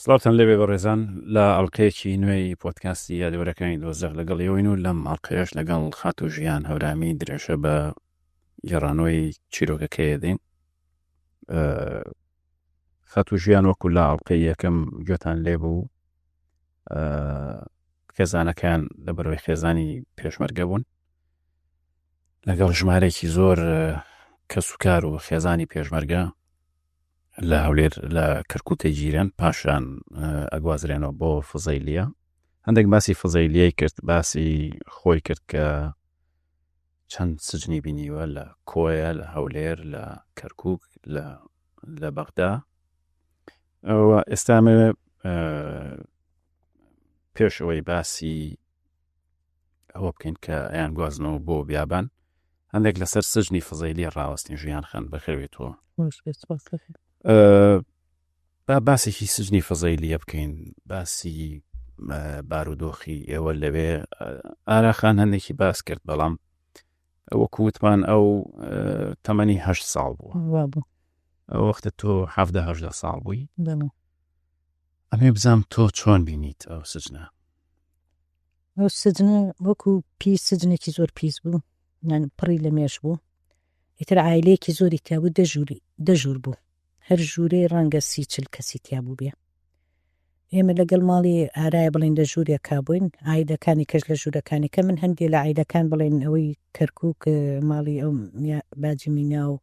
سڵاوتان لێبێ بەڕێزان لە ئەڵلقەیەکی نوێی پۆدکاستی یادەوەرەکانی دۆزەخ لەگەڵ ئێوەین و لەم ئەڵلقەیەش لەگەڵ خاتوو ژیان هەورامی درێژە بە گێڕانەوەی چیرۆکەکەی دەین. خاتوو ژیان وەکو لە ئەڵلقەی یەکەم گوێتان لێ بوو خێزانەکان لە بەرەوەی خێزانی پێشمەرگە بوون لەگەڵ ژمارێکی زۆر کەسوکار و خێزانی پێشمەرگە لە هەولێر لە کەرکوک دەگیرێن پاشان ئەگوازرێنەوە بۆ فزەیلیە هەندێک باسی فزەیلیەی کرد باسی خۆی کرد کە چەند سجنی بینیوە لە کۆیە لە هەولێر لە کەرکک لە لە بەغدا ئەوە ئێستا پێش ئەوەی باسی ئەوە بکەین کە ئەیان گوازنەوە بۆ بیابان هەندێک لەسەر سجنی فزەیلی ڕاوەستین ژیان خان بەخێوێتەوە با باسێکی سجنی فزەیلیە بکەین باسی بارودۆخی ئێوە لەوێ ئاراخان هەندێکی باس کرد بەڵام وەکو وتمان ئەو تەمەنی هه ساڵ بوو ئەو وەختە تۆ هەدە ساڵ بووی ئەمێ بزانام تۆ چۆن بینیت ئەو سجنە ئەو سجنە وەکو پیس سجنێکی زۆر پیس بوو یان پڕی لە مێش بوو ئیتر عایلەیەکی زۆری تیا بوو دە ژووری دە ژوور بوو هەر ژوورەی ڕەنگە سی چل کەسی تیا بوو بێ ئێمە لەگەڵ ماڵی ئارایە بڵین لە ژوورێکا بووین عایلەکانی کەش لە ژوورەکانی کە من هەندێ لە عایلەکان بڵێن ئەوەی کەرکک ماڵی ئەو باجی مینا و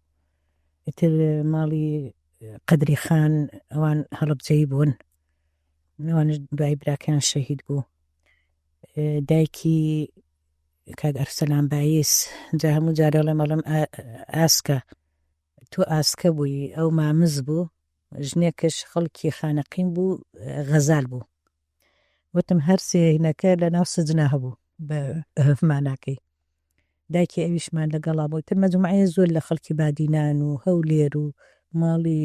ئیتر ماڵی قەدری خان ئەوان هەڵبجەی بوون ئەوانش دوای براکەیان شەهید بوو دایکی کاک ئەرسەلان بایس جا هەموو جارێ ئەڵێم ئەڵێم ئاسکە تۆ ئاسکە بووی ئەو مامز بوو ژنێکش خەڵکی خانەقین بوو غەزال بوو وتم هەر سێینەکە لە ناو سجنا هەبوو بە ماناکەی دایکی ئەویشمان لەگەڵا بوو تر مەجموعەیە زۆر لە خەڵکی بادینان و هەولێر و ماڵی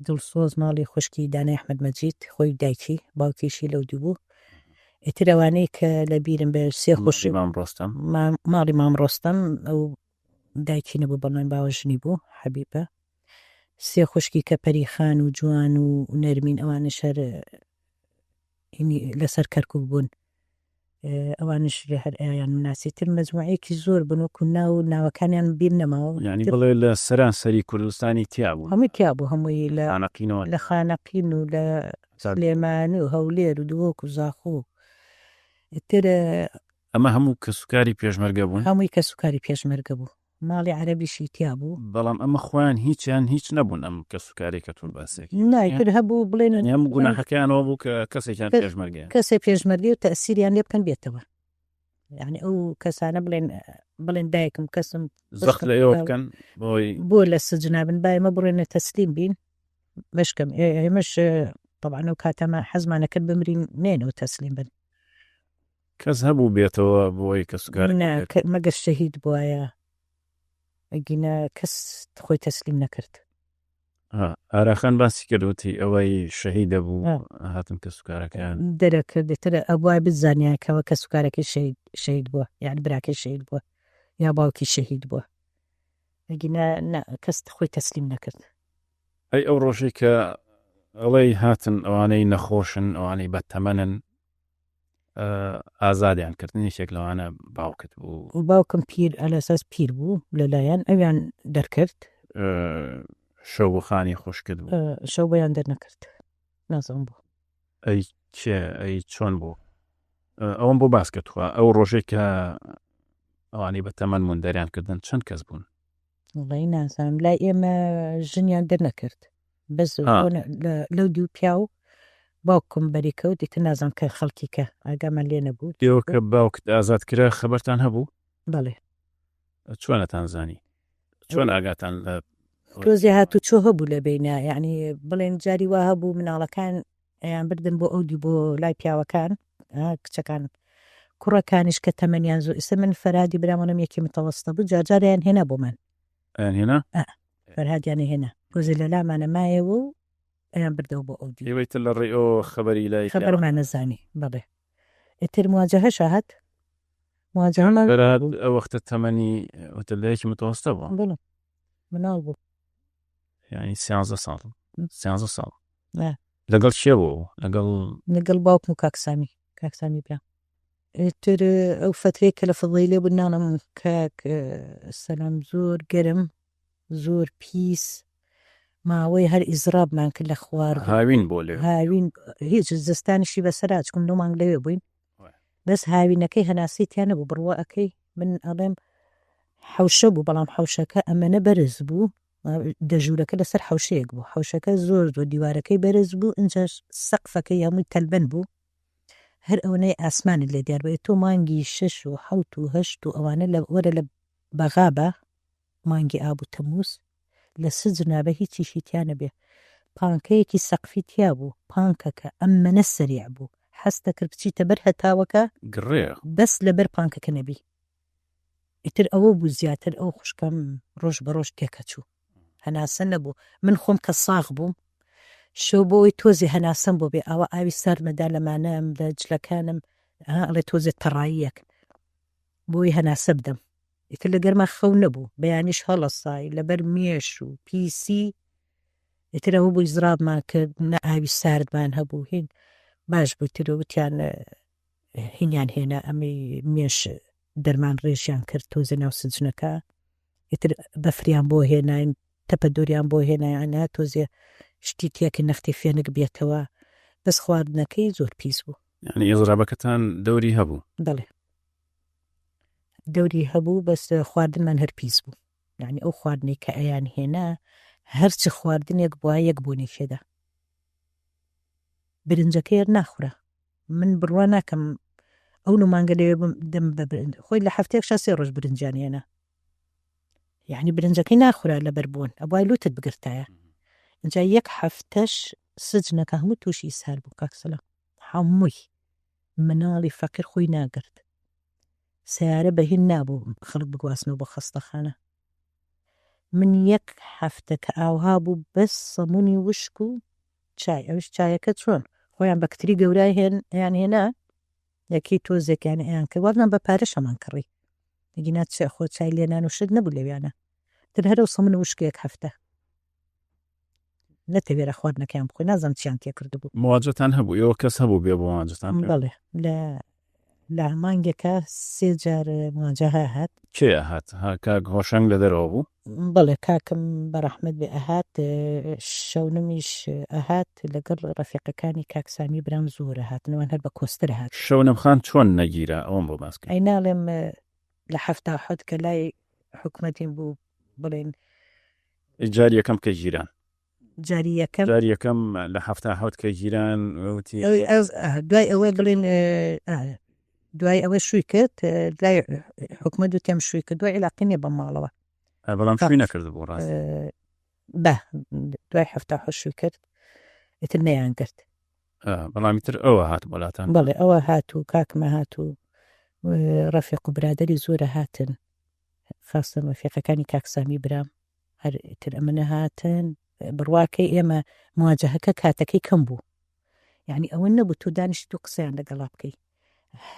دڵسۆز ماڵی خوشکی دانای ئەحمەد مەجید خۆی دایکی باوکیشی لەو دوو بوو ئیتر ئەوانەی کە لە بیرم بێ سێ خوشک مام ڕۆستەم ماڵی مام ڕۆستەم ئەو دایکی نەبوو بەڵام باوەژنی بوو حەبیبە سێ خوشکی کە پەریخان و جوان و نەرمین ئەوانش هەر لەسەر کەرکک بوون ئەوانش هەر ئەیان مناسی تر مەجموعەیەکی زۆر بوون وەکو ناو ناوەکانیان بیر نەماوە یعنی بڵێ لە سەران سەری کوردستانی تیا بوون هەمووی تیا بوو هەمووی لە خانەقینەوە لە خانەقین و لە سلێمانی و هەولێر و دهۆک و زاخۆ ئیتر ئەمە هەموو کەسوکاری پێشمەرگە بوون؟ هەمووی کەسوکاری پێشمەرگە بوو ماڵی عەرەبیشی تیا بوو. بەڵام ئەمە خۆیان هیچیان هیچ نەبوون ئەم کەسوکارەی کە تۆ باسێکی نا ئیتر هەبوو بڵێن یانی هەموو گوناحەکەیان ئەوە بوو کە کەسێکیان پێشمەرگەیە. کەسێ پێشمەرگەیە و تەئسیریان لێ بکەن بێتەوە یانی ئەو کەسانە بڵێن بڵێن دایکم کەسم زەخت لە ئێوە بکەن بۆی بۆ لە سجنا بن با ئێمە بڕێنە تەسلیم بین بەشکەم ئێمەش تەبعەن ئەو کاتەمە حەزمان ئەکرد بمرین نێنەوە تەسلیم بن. کەس هەبوو بێتەوە بۆی کەسوکارەکەی نا مەگەر شەهید بوایە ئەگینا کەس خۆی تەسلیم نەکرد. ئاراخان باسی کرد وتی ئەوەی شەهیدە بوو هاتن کەسوکارەکەیان دەرەکرد ئیتر ئەبوایە بزانیایە کەوە کەسوکارەکەی شەهید شەهید بووە یانی براکەی شەهید بووە یا باوکی شەهید بووە ئەگینا نا کەس خۆی تەسلیم نەکرد. ئەی ئەو ڕۆژەی کە ئەڵێی هاتن ئەوانەی نەخۆشن ئەوانەی بەتەمەنن ئازادیان کردن یەکێک لەوانە باوکت بوو. باوکم پیر ئەلەساس پیر بوو لەلایەن ئەویان دەرکرد. شەوبۆخانی خوشکت بوو. شەوبۆیان دەرنەکرد نازانم بۆ. ئەی کێ ئەی چۆن بوو ئەوەم بۆ باس کە تخوا ئەو ڕۆژەی کە ئەوانەی بە تەمەن بوون دەریان کردن چەند کەس بوون؟ وەڵی نازانم لای ئێمە ژنیان دەرنەکرد بەس لەو دوو پیاو باوکم بەری کەوت ئیتر نازانم کە خەڵکی کە ئاگامان لێ نەبوو. ئێوە کە باوکت ئازاد کرا خەبەرتان هەبوو؟ بەڵێ. چۆنتان زانی؟ چۆن ئاگاتان لە تۆزێ هاتوچۆ هەبوو لە بینە یعنی بڵێن جاری وا هەبوو مناڵەکان ئەیان بردن بۆ ئەودی بۆ لای پیاوەکان کچەکان کوڕەکانیش کە تەمەنیان زۆر ئێستا من فەرادی برامەڵم یەکی متەوەستە بوو جارجاریان هێنا بۆ من ئەیان هێنا؟ فەرهادیان هێنا تۆزێ لە لامانە مایەوە و ئەیان بردەوە بۆ ئەو دیو. ئێوەی تر لە ڕێی ئەوەوە خەبەری لای پیاوان. خەبەرمان نەزانی بەڵێ. ئیتر مواجەهەش هات. مواجەهەمان. فەرهاد ئەو وەختە تەمەنی وتت لە یەکی متەوەستە بووە؟ بەڵێ مناڵ بوو. یانی سیانزە ساڵ. سیانزە ساڵ. لەگەڵ کێ بوو؟ لەگەڵ لەگەڵ باوکم و کاک سامی، کاک سامی برام. ئیتر ئەو فەترەی کە لە فەزەیلێ بوو ناڵێم کاک سەلام زۆر گەرم زۆر پیس ماوەی هەر ئیزرابمان کرد لە خواردن. هاوین بۆ لەوێ؟ هاوین هیچ زستانیشی بەسەرا چکم نۆ مانگ لەوێ بووین. بەس هاوینەکەی هەناسەی تیا نەبوو بڕوا ئەکەی من ئەڵێم حەوشە بوو بەڵام حەوشەکە ئەمەنە بەرز بوو دە ژوورەکە لەسەر حەوشەیەک بوو حەوشەکە زۆر زۆر دیوارەکەی بەرز بوو ئینجا سەقفەکەی هەمووی تەلبەن بوو هەر ئەوەنەی ئاسمانت لێ دیار بێت تۆ مانگی شەش و حەوت و هەشت و ئەوانە لە وەرە لە بەغا بە مانگی ئاب و تەمووز لە سجنا بە هیچیشی تیا نەبێ پانکەیەکی سەقفی تیا بوو پانکەکە ئەمەنە سەریع بوو حەز دەکرد بچیتە بەر هەتاوەکە گڕێ بەس لەبەر پانکەکە نەبی ئیتر ئەوە بوو زیاتر ئەو خوشکەم ڕۆژ بە ڕۆژ تێکەچوو هەناسە نەبوو من خۆم کە ساغ بووم شەو بۆ ئەوەی تۆزێ هەناسەم بۆ بێ ئاوا ئاوی ساردمەدا لەمانەم لە جلەکانم ها ئەڵێ تۆزێ تەڕاییەک بۆی هەناسە بدەم ئیتر لە گەرما خەو نەبوو بەیانیش هەڵەسای لەبەر مێش و پیسی ئیتر ئەوە بوو ئیزرابمان کرد نە ئاوی ساردمان هەبوو هین باش بوو تر وتیان هینیان هێنا ئەمەی مێش دەرمان ڕێژیان کرد تۆزێ ناو سجنەکە ئیتر بەفریان بۆ هێناین تەپە دۆریان بۆ هێنایان تۆزێ شتی تێکە نەختی فێنک بێتەوە بەس خواردنەکەی زۆر پیس بوو. یعنی ئیزرابەکەتان دەوری هەبوو؟ بەڵێ دەوری هەبوو بەس خواردنمان هەر پیس بوو یعنی ئەو خواردنەی کە ئەیان هێنا هەرچ خواردنێک بووە یەک بۆنی تێدا برنجەکەی هەر ناخورا من بڕوا ناکەم ئەو نۆ مانگە لەوێ بم دەم بە برنج خۆی لە هەفتەیەکشا سێ ڕۆژ برنجیان هێنا یعنی برنجەکەی ناخورا لەبەر بوون ئەبوای لوتت بگرتایە اینجا یەک هەفتەش سجنەکە هەموو تووشی ئیسهال بوو کاک سەلام هەمووی مناڵی فەقیر خۆی ناگرت سیارە بە هین نابوو خەڵک بگواستنەوە بۆ خەستەخانە من یەک هەفتە کە ئاوها بوو بەس سەمونی وشک و چای ئەویش چایەکە چۆن خۆیان بە کتری گەورای هێن ئەیان هێنا یەکی تۆزێکیان ئەیان کرد وازنان بە پارەش هەمان کڕی ئەگینا چ خۆ چای لێنان و شت نەبوو لەویانە تر هەرەو سەمون وشکە یەک هەفتە نەتەوێرا خواردنەکەیان بخۆی نازانم چیان تێکردبوو. مواجەتان هەبوو ئێوە کەس هەبوو بێ بۆ مواجەتان بکەن؟ بەڵێ لە لە مانگێکا سێ جار مواجەهە ئەهات. کێ ئەهات؟ ها کاک هۆشەنگ لە دەرەوە بوو؟ بەڵێ کاکم بەڕەحمەت بێ ئەهات، شەونمیش ئەهات لەگەڵ ڕەفیقەکانی کاک سامی برام زۆر ئەهاتن ئەوان هەر بە کۆستەر ئەهاتن. شەونم خان چۆن نەگیرا ئەوەم بۆ باس کە. ئەی ناڵێم لە 77 کە لای حکومەتیم بوو بڵێن. جاری یەکەم کە گیران. جاری یەکەم. جاری یەکەم لە 77 کە گیران وتی. دوای ئەوەی بڵێن دوای ئەوە شووی کرد لای حکومەت وتیان شووی کرد دوای عیلاقی نییە بە ماڵەوە. بەڵام شووی نەکردبوو ڕاست؟ بە دوای 77 شووی کرد ئیتر نەیان گرت. بەڵام ئیتر ئەوە هات بۆ لاتان. بەڵێ ئەوە هات و کاکمە هات و ڕەفیق و برادەری زۆرە هاتن خاستن ڕەفیقەکانی کاک سامی برام هەر ئیتر ئەمنە هاتن بڕواکەی ئێمە مواجهەکە کاتەکەی کەم بوو یعنی ئەوە نەبوو تۆ دانیشت و قسەیان لەگەڵا بکەی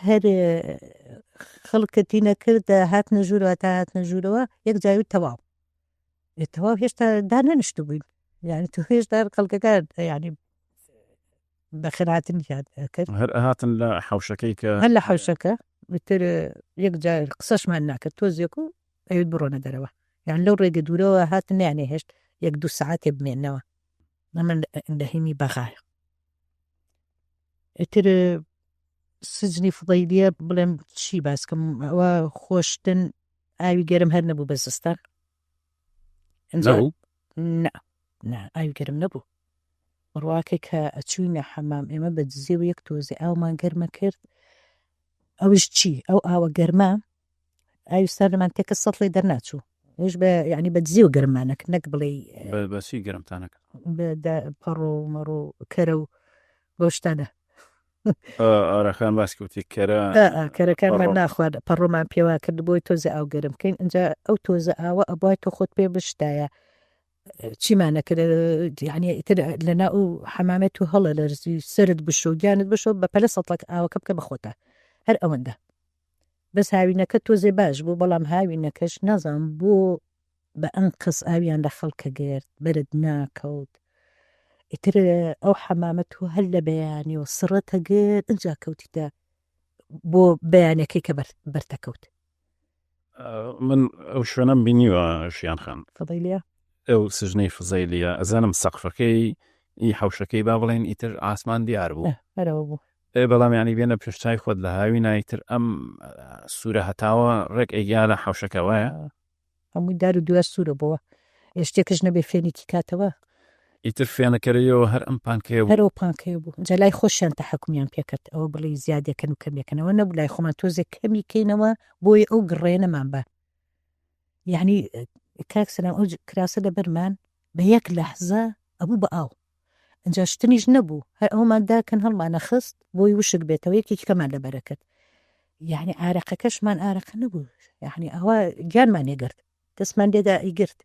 هەر خەڵکەتی نەکرد هاتنە ژوورەوە تا هاتنە ژوورەوە یەک جاوی تەواو تەواو هێشتا دانەنیشت بووین یعنی تۆ هێشتا خەڵکەکە یعنی بەخێرهاتنیان ئەکرد. هەر ئەهاتن لە حەوشەکەی کە. هەر لە حەوشەکە ئیتر یەک جار قسەشمان ناکرد تۆزێک و ئەیوت بڕۆنە دەرەوە یان لەو ڕێگە دوورەوە هاتن نەیانێهێشت یەک دوو سەعاتێ بمێنەوە. ئەمە لە هینی بەغایە. ئیتر سجنی فضەیلیە بڵێم چی باس کەم ئەوە خۆشتن ئاوی گەرم هەر نەبوو بە زستان. نەبوو؟ نا نا ئاوی گەرم نەبوو. بڕواکەی کە ئەچووینە حەمام ئێمە بە دزێوە یەک تۆزێ ئاومان گەرمە کرد ئەوش چی ئەو ئاوە گەرمە ئاوی ساردمان تێکە سەتڵێ دەرناچوو ئەوش بە یعنی بە دزێوە گەرممانە کرد نەک بڵێ بەچی گەرمتانە کرد؟ پەڕۆ و مەڕۆ و کەرە و بەو شتانە. ئارەخان باس کەوتی کەرە کەرەکانمان ناخوارد پەڕۆمان پێوا کرد بۆی تۆزێ ئاو گەرم بکەین ئینجا ئەو تۆزە ئاوە ئەبوای تۆ خۆت پێ بشتایە چیمان نەکرد یعنی ئیتر لەنا ئەو حەمامەت و هەڵە لەرزی سرت بشۆ گیانت بشۆ بە پەلە سەتڵەک ئاوەکە بکە بە خۆتا هەر ئەوەندە بەس هاوینەکە تۆزێ باش بوو بەڵام هاوینەکەش نازانم بۆ بە ئەنقەس ئاویان لە خەڵکە گرت بەرد ناکەوت. ئیتر ئەو حەمامە تۆ هەر لە بەیانیەوە سڕەتە گرت ئینجا کەوتیتە بۆ بەیانەکەی کە بەرتەکەوت. من ئەو شوێنەم بینیوە ژیان خان. فەزەیلیە؟ ئەو سجنەی فزەیلیە ئەزانم سەقفەکەی ئی حەوشەکەی با بڵێن ئیتر ئاسمان دیار بوو. هەرەوە بوو. ئێ بەڵام یانی بێنە پێش چای خۆت لە هاوینا ئیتر ئەم سوورە هەتاوە ڕێک ئەیگا لە حەوشەکە وایە؟ هەمووی دار و دیوار سوورە بۆوە. ئێ شتێکش نەبێ فێنێکی کاتەوە. ئیتر فێنەکەرەیەوە هەر ئەم پانکەیە بوو. هەر ئەو پانکەیە بوو. جا لای خۆشیان تەحەکومیان پێ کرد. ئەوە بڵێی زیادێکەن و کەمێکەن ئەوە نەبوو لای خۆمان تۆزێک کەمی کەینەوە بۆیە ئەو گڕەیە نەمان با. یەعنی کاک سەلام ئەو کراسە لەبەرمان بە یەک لەحزە ئەبوو بە ئاو. ئینجا شتنیش نەبوو هەر ئەومان داکەن هەڵمانەخست بۆی وشک بێتەوە یەکێکی کەمان لەبەرەکرد. یەعنی عارەقەکەشمان ئارەقە نەبوو یەعنی ئەوە گیانمان ئەگرت دەستمان لێدا ئەیگرت.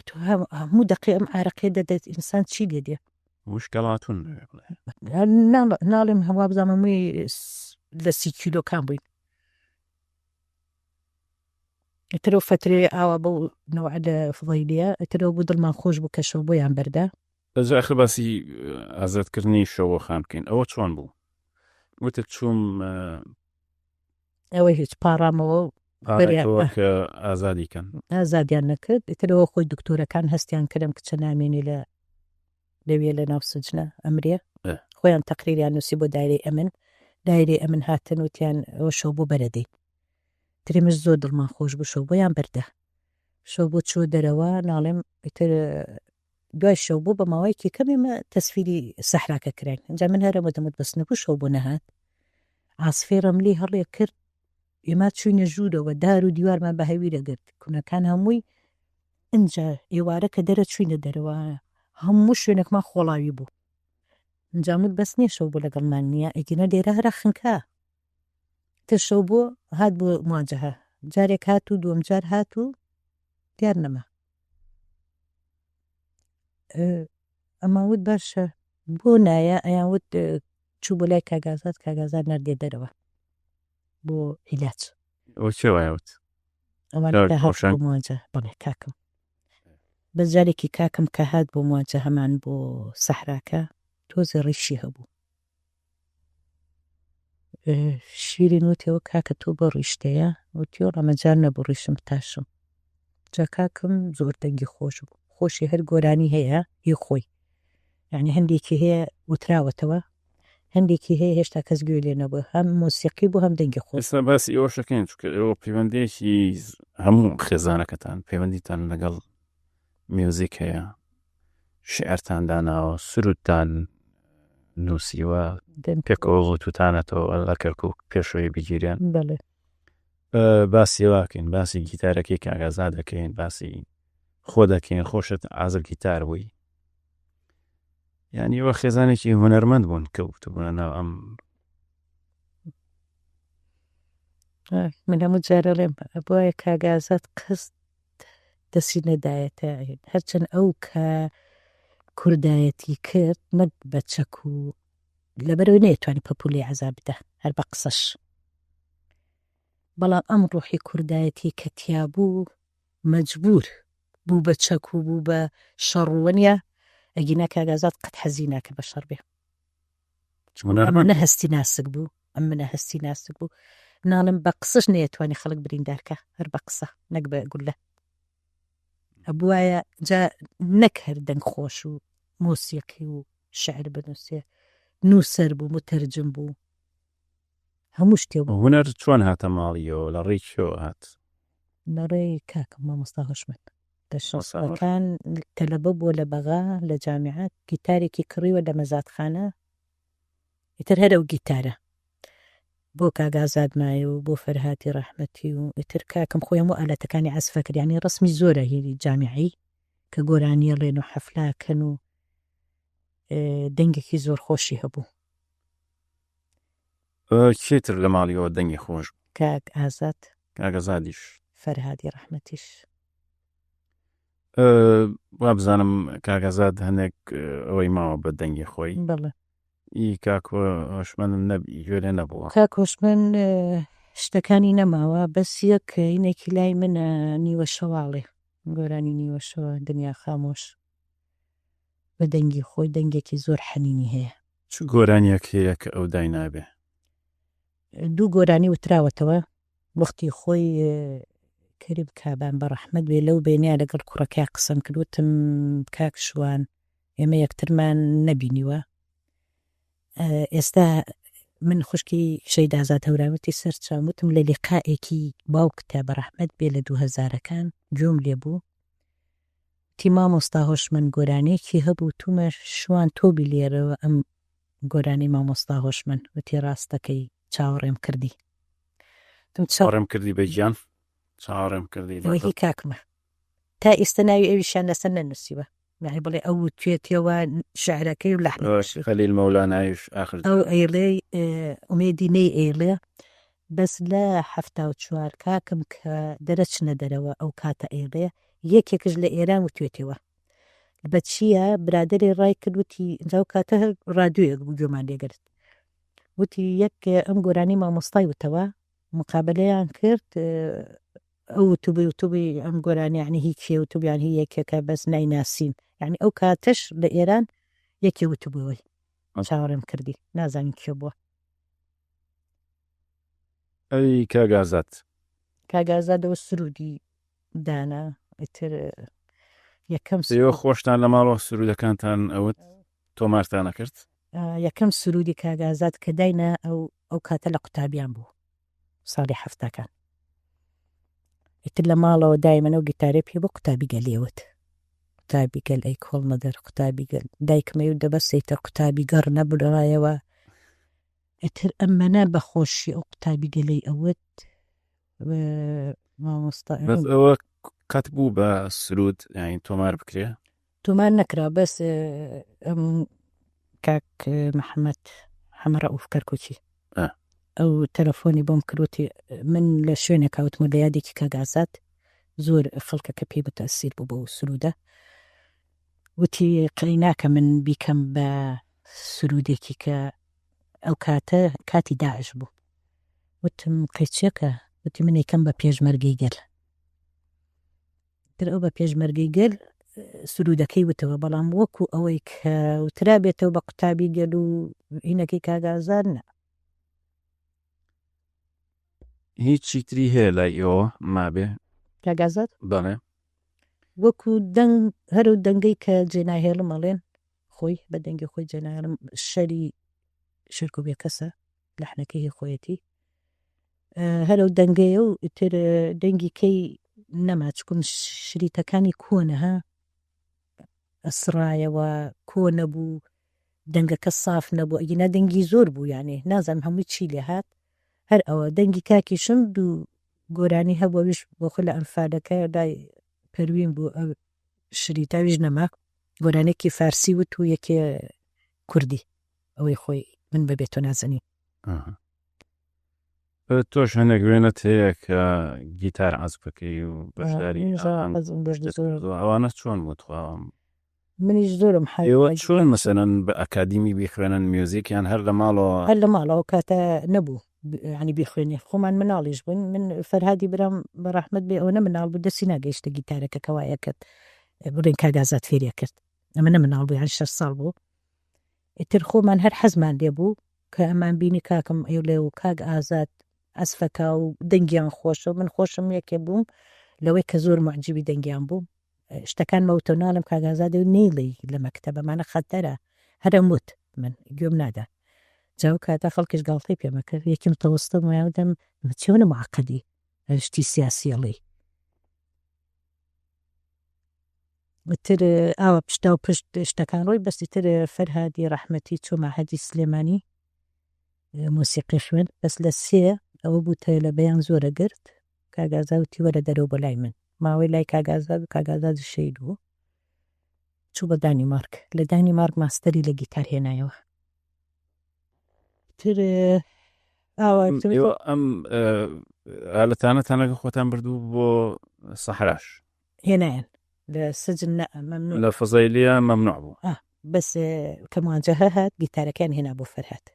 تۆ هەموو دەقەی ئەم عارەقەیە دەدەیت ئینسان چی لێ دێ؟ وشکەڵاتون لەوێ بڵێ. ناڵێم هەوا بزانم هەمووی لە 30 کیلۆکان بووین. ئیتر ئەو فەترەیە ئاوا بەو نەوعە لە فزەیلیە ئیتر ئەو بوو دڵمان خۆش بوو کە شەو بۆیان بەردا. ئەجا ئەخر باسی ئازادکردنی شەوۆ خان بکەین ئەوە چۆن بوو؟ وتت چووم ئەوە هیچ پاڕامەوە و پاڕایتەوە کە ئازادی کەن. ئازادیان نەکرد ئیتر ئەوە خۆی دکتۆرەکان هەستیان کرد ئەم کچە نامێنێ لە لەوێ لە ناو سجنە ئەمرێ خۆیان تەقریریان نووسی بۆ دایرەی ئەمن دایرەی ئەمن هاتن وتیان ئەوە شەو بۆ بەرەدەین ترێمش زۆر دڵمان خۆش بوو شەو بۆیان بەردە شەو بۆ چووە دەرەوە ناڵێم ئیتر دوای شەو بۆ بە ماوەیەکی کەم ئێمە تەسفیری سەحراکە کراین ئینجا من هەرە وتم بەس نەبوو شەو بۆ نەهات عاسفەی ڕەملی هەڵێ کرد ئێمە چوینە ژوورەوە دار و دیوارمان بە هەویرە گرت کونەکان هەمووی ئینجا ئێوارە کە دەرە چوینە دەرەوە هەموو شوێنێکمان خۆڵاوی بوو ئینجا وت بەس نییە شەو بۆ لەگەڵمان نییە ئەگینا لێرە هەرە خنکا تر شەو بۆ هات بۆ مواجهە جارێک هات و دووەم جار هات و دیار نەما ئەمان وت باشە بۆ نایە ئەیان وت چوو بۆ لای کاک ئازاد کاک ئازاد ناردیە دەرەوە بۆ عیلاج. ئەوە کێ وایە وت؟ ئەوان کە هات بۆ مواجهە بەڵێ کاکم بەس جارێکی کاکم کە هات بۆ مواجهەمان بۆ سەحراکە تۆزێ ڕیشی هەبوو شیرین وتیەوە کاکە تۆ بۆ ڕیشتەیە وتی وەڵا مەجال نەبوو ڕیشم بتاشم جا کاکم زۆر دەنگی خۆش بوو خۆشی هەر گۆرانی هەیە هی خۆی یعنی هەندێکی هەیە وتراوەتەوە هەندێکی هەیە هێشتا کەس گوێ لێ نەبوو هەم مۆسیقی بوو هەم دەنگی خۆش. ئێستا باسی ئەوەش ئەکەین چونکە ئێوە پەیوەندیەکی هەموو خێزانەکەتان پەیوەندیتان لەگەڵ میوزیک هەیە شیعرتان داناوە سرودتان نووسیوە پێکەوە وتوتانەتەوە لە کەرکوک پێشەوەی بگیرێن بەڵێ باسی واکەین باسی گیتارەکەی کاک ئازاد دەکەین باسی خۆ دەکەین خۆشت عازف گیتار بووی یعنی ئەوە خێزانێکی هونەرمەند بوون کەوتبوونە ناو ئەم من هەموو جارەڵێم بۆیە کاک ئازاد قست دەستی نەدایەتە هەرچەند ئەو کە کوردایەتی کرد نەک بە چەک و لەبەرەوەی نەیەتوانی پەپوولەی عەزاب بدە هەر بە قسەش بەڵام ئەم ڕۆحی کوردایەتی کە تیابوو مەجبور بوو بە چەک و بوو بە شەڕ و وەنیە ئەگینا کاک ئازاد قەت حەزی ناکرد بە شەڕ بێ ئەمە هەستی ناسک بوو ئەم منە هەستی ناسک بوو ناڵم بە قسەش نەیەتوانی خەڵک بریندارکە هەر بە قسە نەک بە گولە ئەبوایە جا نەک هەر دەنگ خۆش و مۆسیقی و شعر بنووسێ نووسەر بوو متەرجم بوو هەموو شتێ بوو. هونەر چۆن هاتە ماڵیەوە لە ڕێی کێوە هات؟ لە ڕێی کاکم مامۆستا هۆشمەند لە شەستەکان تەلەبە بووە لە بەغا لە جامیعە گیتارێکی کڕیوە لە مەزادخانە ئیتر هەر ئەو گیتارە بۆ کاک ئازاد مایە و بۆ فەرهادی ڕەحمەتی و ئیتر کاکم خۆی هەموو ئالەتەکانی عەزفە کرد یانی ڕەسمی زۆرە هی جامیعەی کە گۆرانیە ڵێن و حەفلە کەن و دەنگێکی زۆر خۆشی هەبوو. کێ تر لە ماڵیەوە دەنگی خۆش بوو؟ کاک ئازاد. کاک ئازادیش. فەرهادی ڕەحمەتیش. وابزانم کاک ئازاد هەندێک ئەوەی ماوە بە دەنگی خۆی. بەڵێ. ئی کاک هۆشمەندم گوێ لێ نەبووە. کاک هۆشمەند شتەکانی نەماوە بەس یەک هینێکی لای منە نیوە شەواڵێ گۆرانی نیوە شەوە دنیا خامۆش. بە دەنگی خۆی دەنگێکی زۆر حەنینی هەیە. چ گۆرانیەک هەیە کە ئەو داینابێ؟ دوو گۆرانی وتراوەتەوە وەختی خۆی کەریم کابان بە ڕەحمەت بێ لەو بەینەیا لەگەڵ کوڕەکەیا قسەم کرد وتم کاک شوان ئێمە یەکترمان نەبینیوە ئێستا من خوشکی شەهید ئازاد هەورامی وتی سەرچاوم وتم لە لیقائێکی باوکتا بە ڕەحمەت بێ لە دوو هەزارەکان گوێم لێ بوو وتی مامۆستا هۆشمەند گۆرانیەکی هەبوو وتومە شوان تۆ بیلێرەوە ئەم گۆرانی مامۆستا هۆشمەند وتی ڕاستەکەی چاوەڕێم کردی وتم چاوەڕێم چاوەڕێم کردی بە گیان چاوەڕێم کردی ئەوە هی کاکمە تا ئێستا ناوی ئەویشیان لەسەر نەنووسیوە یعنی بڵێ ئەو وتوێتەوە شعرەکەی و لەحنەکەشی خەلیل مەولانایش ئاخر ئەو ئەیڵێ ئومێدی نەی ئەیڵێ بەس لە 74 کاکم کە دەرەچنە دەرەوە ئەو کاتە ئەیڵێ یەکێکش لە ئێران وتوێتەوە بە چییە برادەرێ ڕای کرد وتی ئینجا ئەو کاتە هەر ڕادیۆیەک بوو گوێمان لێگرت وتی یەک ئەم گۆرانی مامۆستای وتەوە مقابلەیان کرد ئەو وتوبی وتوبی ئەم گۆرانی یعنی هی کێ وتوبیان هی یەکێکە بەس نایناسین یعنی ئەو کاتەش لە ئێران یەکێ وتبووی چاوەڕێم کردی نازانین کێ بووە. ئەی کاک ئازاد. کاک ئازاد ئەوە سرودی دانا ئیتر یەکەم ئێوە خۆشتان لە ماڵەوە سرودەکانتان ئەوت تۆمارتان ئەکرد؟ یەکەم سرودی کاک ئازاد کە داینا ئەو ئەو کاتە لە قوتابیان بوو ساڵی حەفتاکان ئیتر لە ماڵەوە دایمەن ئەو گیتارەی پێ بوو قوتابی گەلی ئەوت قوتابی گەل ئەی کۆڵنەدەر قوتابی گەل دایکم ئەیوت دە بەسە ئیتر قوتابی گەڕ نەبرایەوە ئیتر ئەمەنە بە خۆشی ئەو قوتابی گەلەی ئەوت مامۆستا بەس ئەوە قەت بوو بە سرود یانی تۆمار بکرێ؟ تۆمار نەکرا بەس ئەم کاک محەممەد حەمە ڕەئوف کەرکوکی ئەو تەلەفۆنی بۆم کرد وتی من لە شوێنێک هاوتمە لە یادێکی کاک ئازاد زۆر خەڵکەکە پێی متەسیر بوو بەو سرودە وتی قەی ناکە من بیکەم بە سرودێکی کە ئەو کاتە کاتی داعش بوو وتم قەیچێکە وتی من ئەیکەم بە پێشمەرگەی گەل تر ئەو بە پێشمەرگەی گەل سرودەکەی وتەوە بەڵام وەکو ئەوەی کە وترابێتەوە بە قوتابی گەل و هینەکەی کاک ئازاد نا. هیچی تری هەیە لای ئێوە مابێ؟ کاک ئازاد؟ بەڵێ. وەکو دەنگ هەر ئەو دەنگەی کە جێناهێڵم ئەڵێن خۆی بە دەنگی خۆی جێناهێڵم شەری شێرکۆ بێکەسە لەحنەکەی هی خۆیەتی هەر ئەو دەنگەیە و ئیتر دەنگی کەی نەما چکم شریتەکانی کۆنە ها ئەسڕایەوە کۆ نەبوو دەنگەکە ساف نەبوو ئەگینا دەنگی زۆر بوو یانێ نازانم هەمووی چی لێ هات هەر ئەوە دەنگی کاکیشم دوو گۆرانی هەبوو ئەویش بۆ خۆی لە ئەنفالەکە لای پەروین بوو ئەو شریتە ئەویش نەما گۆرانێکی فارسی وت و یەکێ کوردی ئەوەی خۆی من بەبێ تۆ نازەنین. تۆش هەندێک وێنەت هەیە کە گیتار عەزف بکەی و بەشداری ئەوانە چۆن بوو تخوا؟ منیش زۆرم حەز ئێوە چۆن مەسەلەن بە ئەکادیمی بیخوێنن میوزیک یان هەر لە ماڵەوە؟ هەر لە ماڵەوە کاتە نەبوو ینی بیخوێنی خۆمان مناڵیش بووین من فەرهادی برام بە ڕەحمەت بێ ئەوەنە مناڵ بوو دەستی ناگەیشتە گیتارەکە کەوایە کرد بڵێن کاک ئازاد فێریە کرد ئەمە مناڵ بوو یان شەش ساڵ بوو ئیتر خۆمان هەر حەزمان لێ بوو کە ئەمان بینی کاکم ئێڵێ و کاک ئازاد عەزفەکا و دەنگیان خۆشە و من خۆشم یەکێ بووم لەوەی کە زۆر موعجیبی دەنگیان بووم شتەکان مەوتە و ناڵێم کاک ئازاد و نەیڵێی لە مەکتەب ئەمانە خەتەرە هەرم وت من گوێم نادا جا ئەو کاتە خەڵکیش گاڵتەی پێمە کرد یەکی متەوەستە بووم یان وتم چۆنە معقدی شتی سیاسی ئەڵێی ئیتر ئاوا پشتا و پشت شتەکان ڕۆی بەس ئیتر فەرهادی ڕەحمەتی چۆ مەعهەدی سلێمانی مۆسیقی خوێند بەس لە سێ ئەوە بوو تەلەبەیان زۆرە گرت کاک ئازاد وتی وەرە دەرەوە بۆ لای من ماوەی لای کاک ئازاد و کاک ئازادی شەهید بوو چوو بە دانیمارک لە دانیمارک ماستەری لە گیتار هێنایەوە تر ئاوا ئێوە ئەم ئالەتانەتان لەگەڵ خۆتان بردوو بۆ سەحراش؟ هێنایان لە سجن نە مەمنوع لە فەزەیلیە مەمنوع بوو. ئا بەس کە مواجهە هات گیتارەکەیان هێنا بۆ فەرهاد.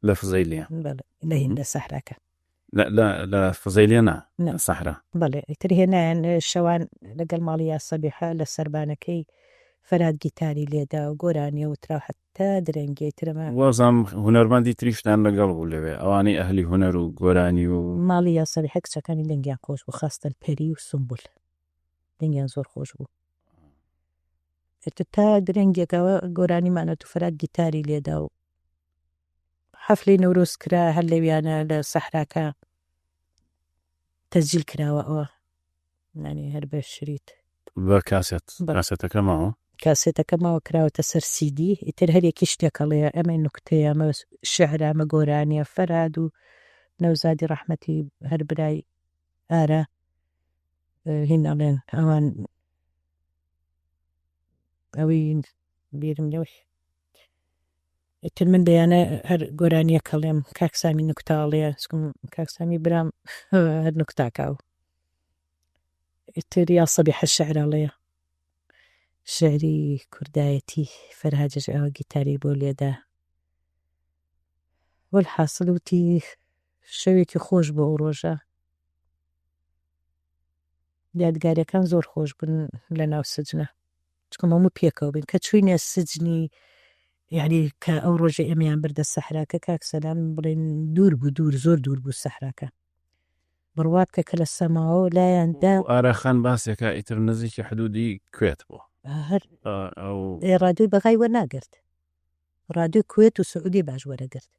لە فزەیلیە؟ بەڵێ لە هین لە سەحراکە. لە لە لە فزەیلیە نا نا لە سەحرا. بەڵێ ئیتر هێنایان شەوان لەگەڵ ماڵی یاسەبیحە لە سەربانەکەی فەرات گیتاری لێدا و گۆرانیە وترا حەتا درەنگیە ئیتر ئەمە. وابزانم هونەرمەندی تریشتان لەگەڵ بوو لەوێ ئەوانەی ئەهلی هونەر و گۆرانی و. ماڵی یاسەبیحە کچەکانی دەنگیان خۆش بوو خاستەن پەری و سومبول دەنگیان زۆر خۆش بوو ئیتر تا درەنگێک ئەوە گۆرانیمان وت و فەرات گیتاری لێدا و حەفلەی نەورۆز کرا هەر لەویانە لە سەحراکە تەسجیل کراوە ئەوە یانی هەر بە شریت. بە کاسێت کاسێتەکە ماوە؟ کاسێتەکە ماوە کراوەتە سەر سیدی ئیتر هەر یەکی شتێک ئەڵێ ئەمە نوکتەیە ئەمە شعرە ئەمە گۆرانیە فەرهاد و نەوزادی ڕەحمەتی هەر برای ئارا هین ئەڵێن ئەوان ئەوەی بیرم لەوەی ئیتر من بەیانە هەر گۆرانیەک هەڵێم کاک سامی نوکتە ئەڵێ چکم کاک سامی برام هەر نوکتاکاو ئیتر یا سەبیحە شعر ئەڵێ شعری کوردایەتی فەرهاجش ئەوە گیتاری بۆ لێدا وەلحاسڵ وتی شەوێکی خۆش بۆ ئەو ڕۆژە یادگاریەکان زۆر خۆش بوون لە ناو سجنە چکم هەموو پێکەوە بین کە چوینە سجنی یعنی کە ئەو ڕۆژە ئێمەیان بردە سەحراکە کاک سەلام بڵێن دوور بوو دوور زۆر دوور بوو سەحراکە بڕوا بکە کە لە سەماوە لایان دا. ئاراخان باسێکە ئیتر نزیکی حدودی کوێت بوو هەر ئەو ڕادیۆی بەغای وەرناگرت ڕادیۆی کوێت و سعودیە باش وەرەگرت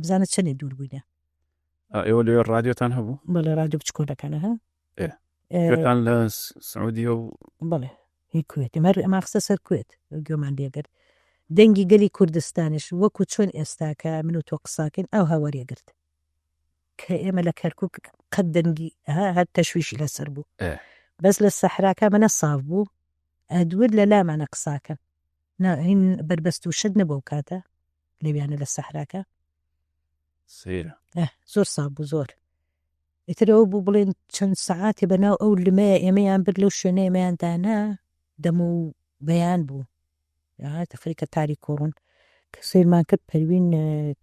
بزانە چەنێ دوور بووینە. ئێوە لەوێ ڕادیۆتان هەبوو؟ بەڵێ ڕادیۆ بچکۆلەکانە ها. ئێ کوێتان لە سعودیە و بەڵێ هی کوێت ئێمە هەر ئەمان خستە سەر کوێت گوێمان لێگرت دەنگی گەلی کوردستانیش وەکو چۆن ئێستاکە من و تۆ قساکەین ئەوها وەرێگرت کە ئێمە لە کەرکک قەت دەنگی ها هەر تەشویشی لەسەر بوو بەس لە سەحراکە منە ساف بوو ئەدور لە لامانە قساکەن نا هین بەربەست و شت نەبوو کاتە لەویانە لە سەحراکە سەیرە. ئه زۆر ساف بوو زۆر. ئیتر ئەوە بوو بڵێن چەند سەعاتێ بە ناو ئەو لمەیە ئێمەیان برد لەو شوێنە ئێمەیان دانا دەم و بەیان بوو خەریکە تاریک و ڕوون کە سەیرمان کرد پەروین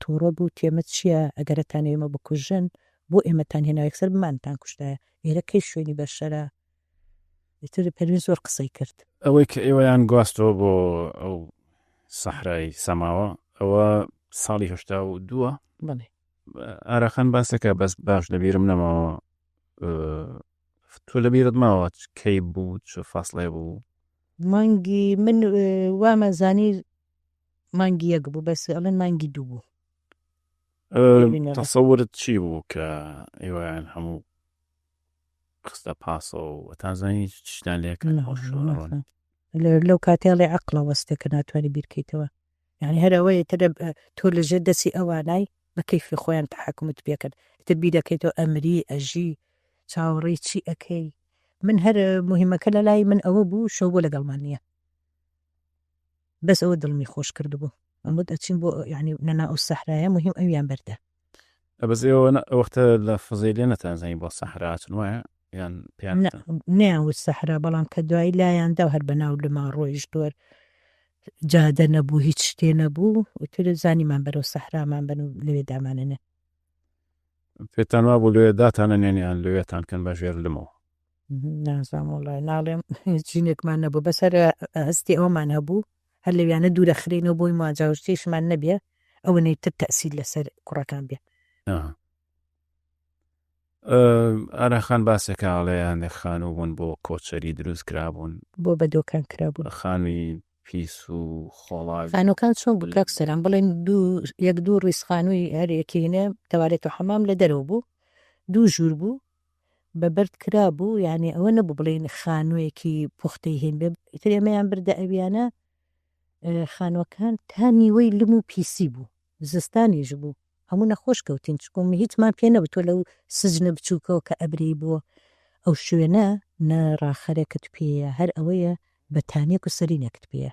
تووڕە بوو تێمە چییە ئەگەرەتان ئێمە بکوژن بۆ ئێمەتان هێنا یەکسەر بمانتان کوشتایە ئێرە کەی شوێنی بەشەرە ئیتر پەروین زۆر قسەی کرد. ئەوەی کە ئێوەیان گواستەوە بۆ ئەو سەحرای سەماوە ئەوە ساڵی 82ە؟ بەڵێ. ئاراخان باسەکە بەس باش لەبیرم نەماوە تۆ لەبیرت ماوە کەی بوو چ فاسڵێ بوو؟ مانگی من وامەزانی مانگی یەک بوو بەس ئەڵێن مانگی دوو بوو. تەسەورت چی بوو کە ئێوەیان هەموو خستە پاسەوە و ئەتانزانی چیتان لێ کرد؟ لەو کاتەی ئەڵێ عەقڵە وەستێ کە ناتوانانی بیرکەیتەوە یعنی هەر ئەوەیە تر تۆ لەژێر دەستی ئەوانای بە کەیفی خۆیان تەحەکومت پێکەن ئیتر بیرەکەیتەوە ئەمری ئەژی چاوەڕێی چی ئەکەی من هەر مهمەکە لە لای من ئەوە بوو شەو بۆ لەگەڵمان نییە بەس ئەوە دڵمی خۆش کردبوو ئەم وت ئەچین بۆ یعنی نەنا ئەو سەحرایە مهم ئەویان بەردە. بەس ئێوە وەختە لە فزەیلێ نەتانزانی بۆ سەحرا ئەچن وایە یان پێیان نا نەیان وت سەحرا بەڵام کە دوایی لایان دا هەر بەناو لما ڕۆیشت وەر جادە نەبوو هیچ شتێ نەبوو ئیتر زانیمان بەرەو سەحرامان بەن و لەوێ داماننێن. پێتان وابوو لەوێ داتانەنێن یان لەوێتان کەن بە ژێر لمەوە؟ نازانم وەڵا ناڵێم هیچ ژینێکمان نەبوو بەس هەر هەستی ئەوەمان هەبوو هەر لەویانە دوورە خرێنەوە بۆی مواجهەشتیشمان نەبێ ئەوەنەی تر تەئسیر لەسەر کوڕەکان بێ. ئاراخان باسێکە ئەڵێ هەندێک خانوو بوون بۆ کۆچەری دروست کرابوون بۆ بەدۆکان کرابوون خانووی پیس و خۆڵاوی خانووەکان چۆن بوو کاک سەلام بڵێن دوو یەک دوو ڕیز خانووی هەر یەکی هینە تەوالێت و حەمام لە دەرەوە بوو دوو ژوور بوو بە بەرد کرابوو یانی ئەوە نەبوو بڵێین خانوویەکی پوختەی هین بێ ئیتر ئێمەیان بردە ئەویانە خانووەکان تا نیوەی لم و پیسی بوو زستانیش بوو هەموو نەخۆش کەوتین چکم هیچمان پێ نەبوو تۆ لەو سجنە بچووکەوە کە ئەبرێی بۆ ئەو شوێنە نە ڕاخەرێکت پێیە هەر ئەوەیە بەتانیەک و سەرینێکت پێیە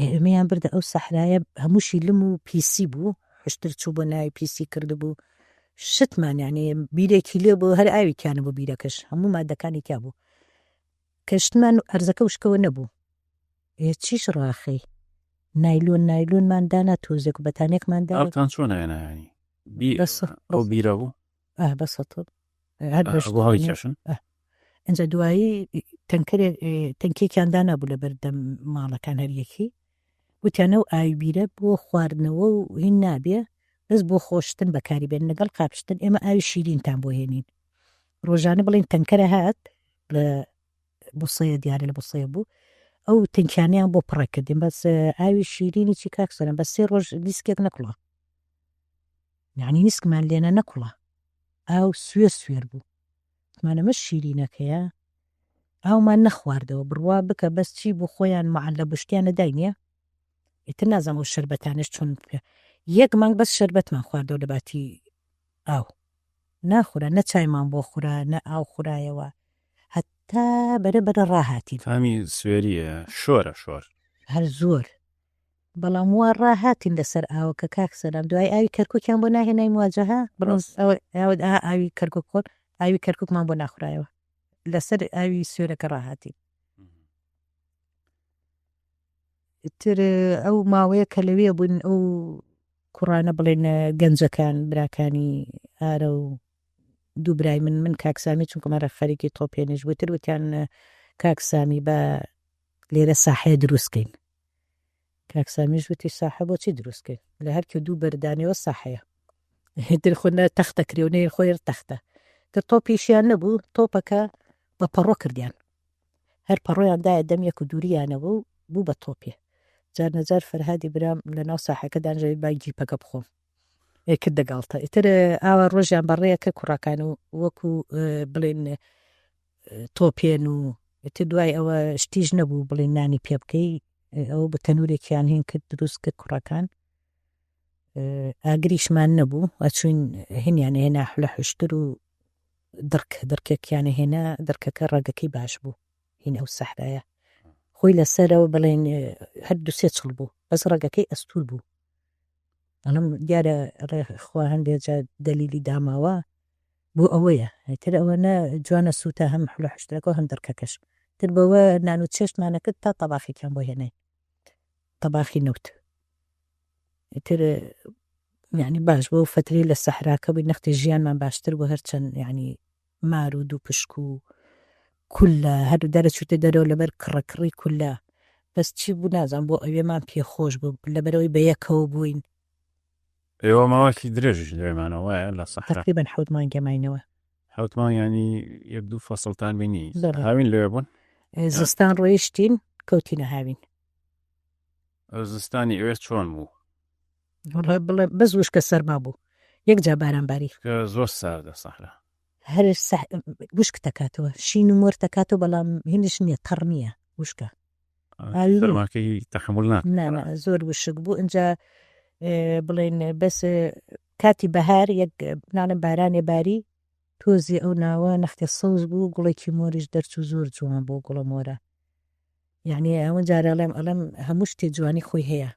ئێمەیان بردە ئەو سەحرایە هەمووشی لم و پیسی بوو حشتر چوو بۆ ناوی پیسی کردبوو شتمان یعنی بیرێکی لێ بوو هەر ئاوی تیانە بوو بیرەکەش هەموو مادەکانی تیا بوو کە شتمان ئەرزەکە وشکەوە نەبوو ئێ چیش ڕاخەی نایلۆن نایلۆنمان دانا تۆزێک و بەتانێکمان دا ئاوتان چۆن هێنا یانی بی بەس ئەو بیرە بوو ئاه بەسەتڵ هەر بەش بۆ هەڵی کێشن ئاه. ئینجا دوایی تەنکەرێ تەنکێکیان دانابوو لە بەردەم ماڵەکان هەریەکی وتیان ئەو ئاوی بیرە بۆ خواردنەوە و هین نابێ بەس بۆ خۆشتن بەکاری بێن لەگەڵ قاپشتن ئێمە ئاوی شیرینتان بۆ هێنین ڕۆژانە بڵێن تەنکەرە هات لە بوسەیە دیارە لە بوسەیە بوو ئەو تەنکیانیان بۆ پڕەکردین بەس ئاوی شیرینی چی کاک سەرم بە سێ ڕۆژ نیسکێک نەکوڵا یعنی نیسکمان لێنە نەکوڵا ئاو سوێر سوێر بوو وتمان ئەمە شیرینەکەیە ئاومان نەخواردەوە بڕوا بکە بەس چی بوو خۆیان معەلەب و شتیان نەداینێ ئیتر نازانم ئەو شەربەتانەش چۆن یەک مانگ بەس شەربەتمان خواردەوە لە باتی ئاو ناخورا نە چایمان بۆ خورا نە ئاو خورایەوە هەتا بەرە بەرە ڕاهاتین. تامی سوێریە شۆرە شۆر. هەر زۆر بەڵام وا ڕاهاتین لەسەر ئاوەکە کاک سەلام دوای ئاوی کەرکوکیان بۆ ناهێنای مواجهە بڵێن ئاوی کەرکوک خۆن ئاوی کەرکوکمان بۆ ناخورایەوە لەسەر ئاوی سوێرەکە ڕاهاتین. تر ئەو ماوەیە کە لەوێ بوون ئەو کوڕانە بڵێن گەنجەکان براکانی ئارە و دوو برای من من کاک سامی چونکە مەرە خەریکی تۆپێنیش بوو تر وتیان کاک سامی بە لێرە ساحەیە دروست کەین کاک سامیش وتی ساحە بۆچی دروست کەین لە هەر کوێ دوو بەردانەوە ساحەیە تر خۆ نە تەختە کرێ و نە خۆی تەختە تر تۆپیشیان نەبوو تۆپەکە بە پەڕۆ کردیان هەر پەڕۆیان دایە دەم یەک و دووریانەوە و بوو بە تۆپێ جار نەجار فەرهادی برام لە ناو ساحەکە دانژەوی با گیپەکە بخۆم کردە گاڵتە ئیتر ئاوا ڕۆژیان بەڕێیەکە کوڕەکان و وەکو بڵێن تۆپێن و ئیتر دوای ئەوە شتیش نەبوو بڵێن نانی پێ بکەی ئەوە بە تەنورێکیان هین کرد دروست کرد کوڕەکان ئاگریشمان نەبوو ئەچوین هینیان هێنا لە حشتر و دڕک دڕکێکیان هێنا دڕکەکە ڕەگەکەی باش بوو هین ئەو سەحرایە خۆی لەسەرەوە بڵێن هەر دوسێ چڵ بوو بەس ڕەگەکەی ئەستور بوو ئەڵێم دیارە ئەڵێ خوا هەندێ جار دەلیلی داماوە بۆ ئەوەیە تر ئەوە نە جوانە سووتە هەم حلە حشتەکە هەم دڕکەکەش تر بەوە نان و چێشتمانە کرد تا تەباخێکیان بۆ هێناین تەباخی نەوت تر یعنی باش بۆ فترەی لە سەحراکە بووی نەختی ژیانمان باشتر بۆ هەرچەند یعنی مار و دووپشک و کوللە هەر دەرەچوویتە دەرەوە لەبەر کڕەکڕی کوللە بەس چی بوو نازانم بۆ ئەوێمان پێ خۆش بوو لەبەرئەوەی بەیەکەوە بووین. ئێوە ماوەکی درێژیش لەوێ مانەوە وایە لە سەحرا؟ تەقریبەن حەوت مانگێ ماینەوە. حەوت مانگ یانی یەک دوو فەسڵتان بینی؟ بەڵێ. هاوین لەوێ بوون؟ زستان ڕۆیشتین کەوتینە هاوین. زستانی ئەوێ چۆن بوو؟ وەڵا بڵێ بەس وشکە سەرما بوو یەک جا باران باری. چونکە زۆر ساردە سەحرا. هەر وشک تەکاتەوە شین و مۆر تەکاتەوە بەڵام هینش نییە تەڕ نییە وشکە. سەرماکەی تەحمل ناکات. نا نا زۆر وشک بوو ئینجا بڵێن بەس کاتی بەهار یەک ناڵێن بارانێ باری تۆزی ئەو ناوە نەختێ سەوز بوو گوڵێکی مۆریش دەرچوو زۆر جوان بوو گوڵە مۆرە یعنی ئەوە جارە ئەڵێم ئەڵێم هەموو شتێ جوانی خۆی هەیە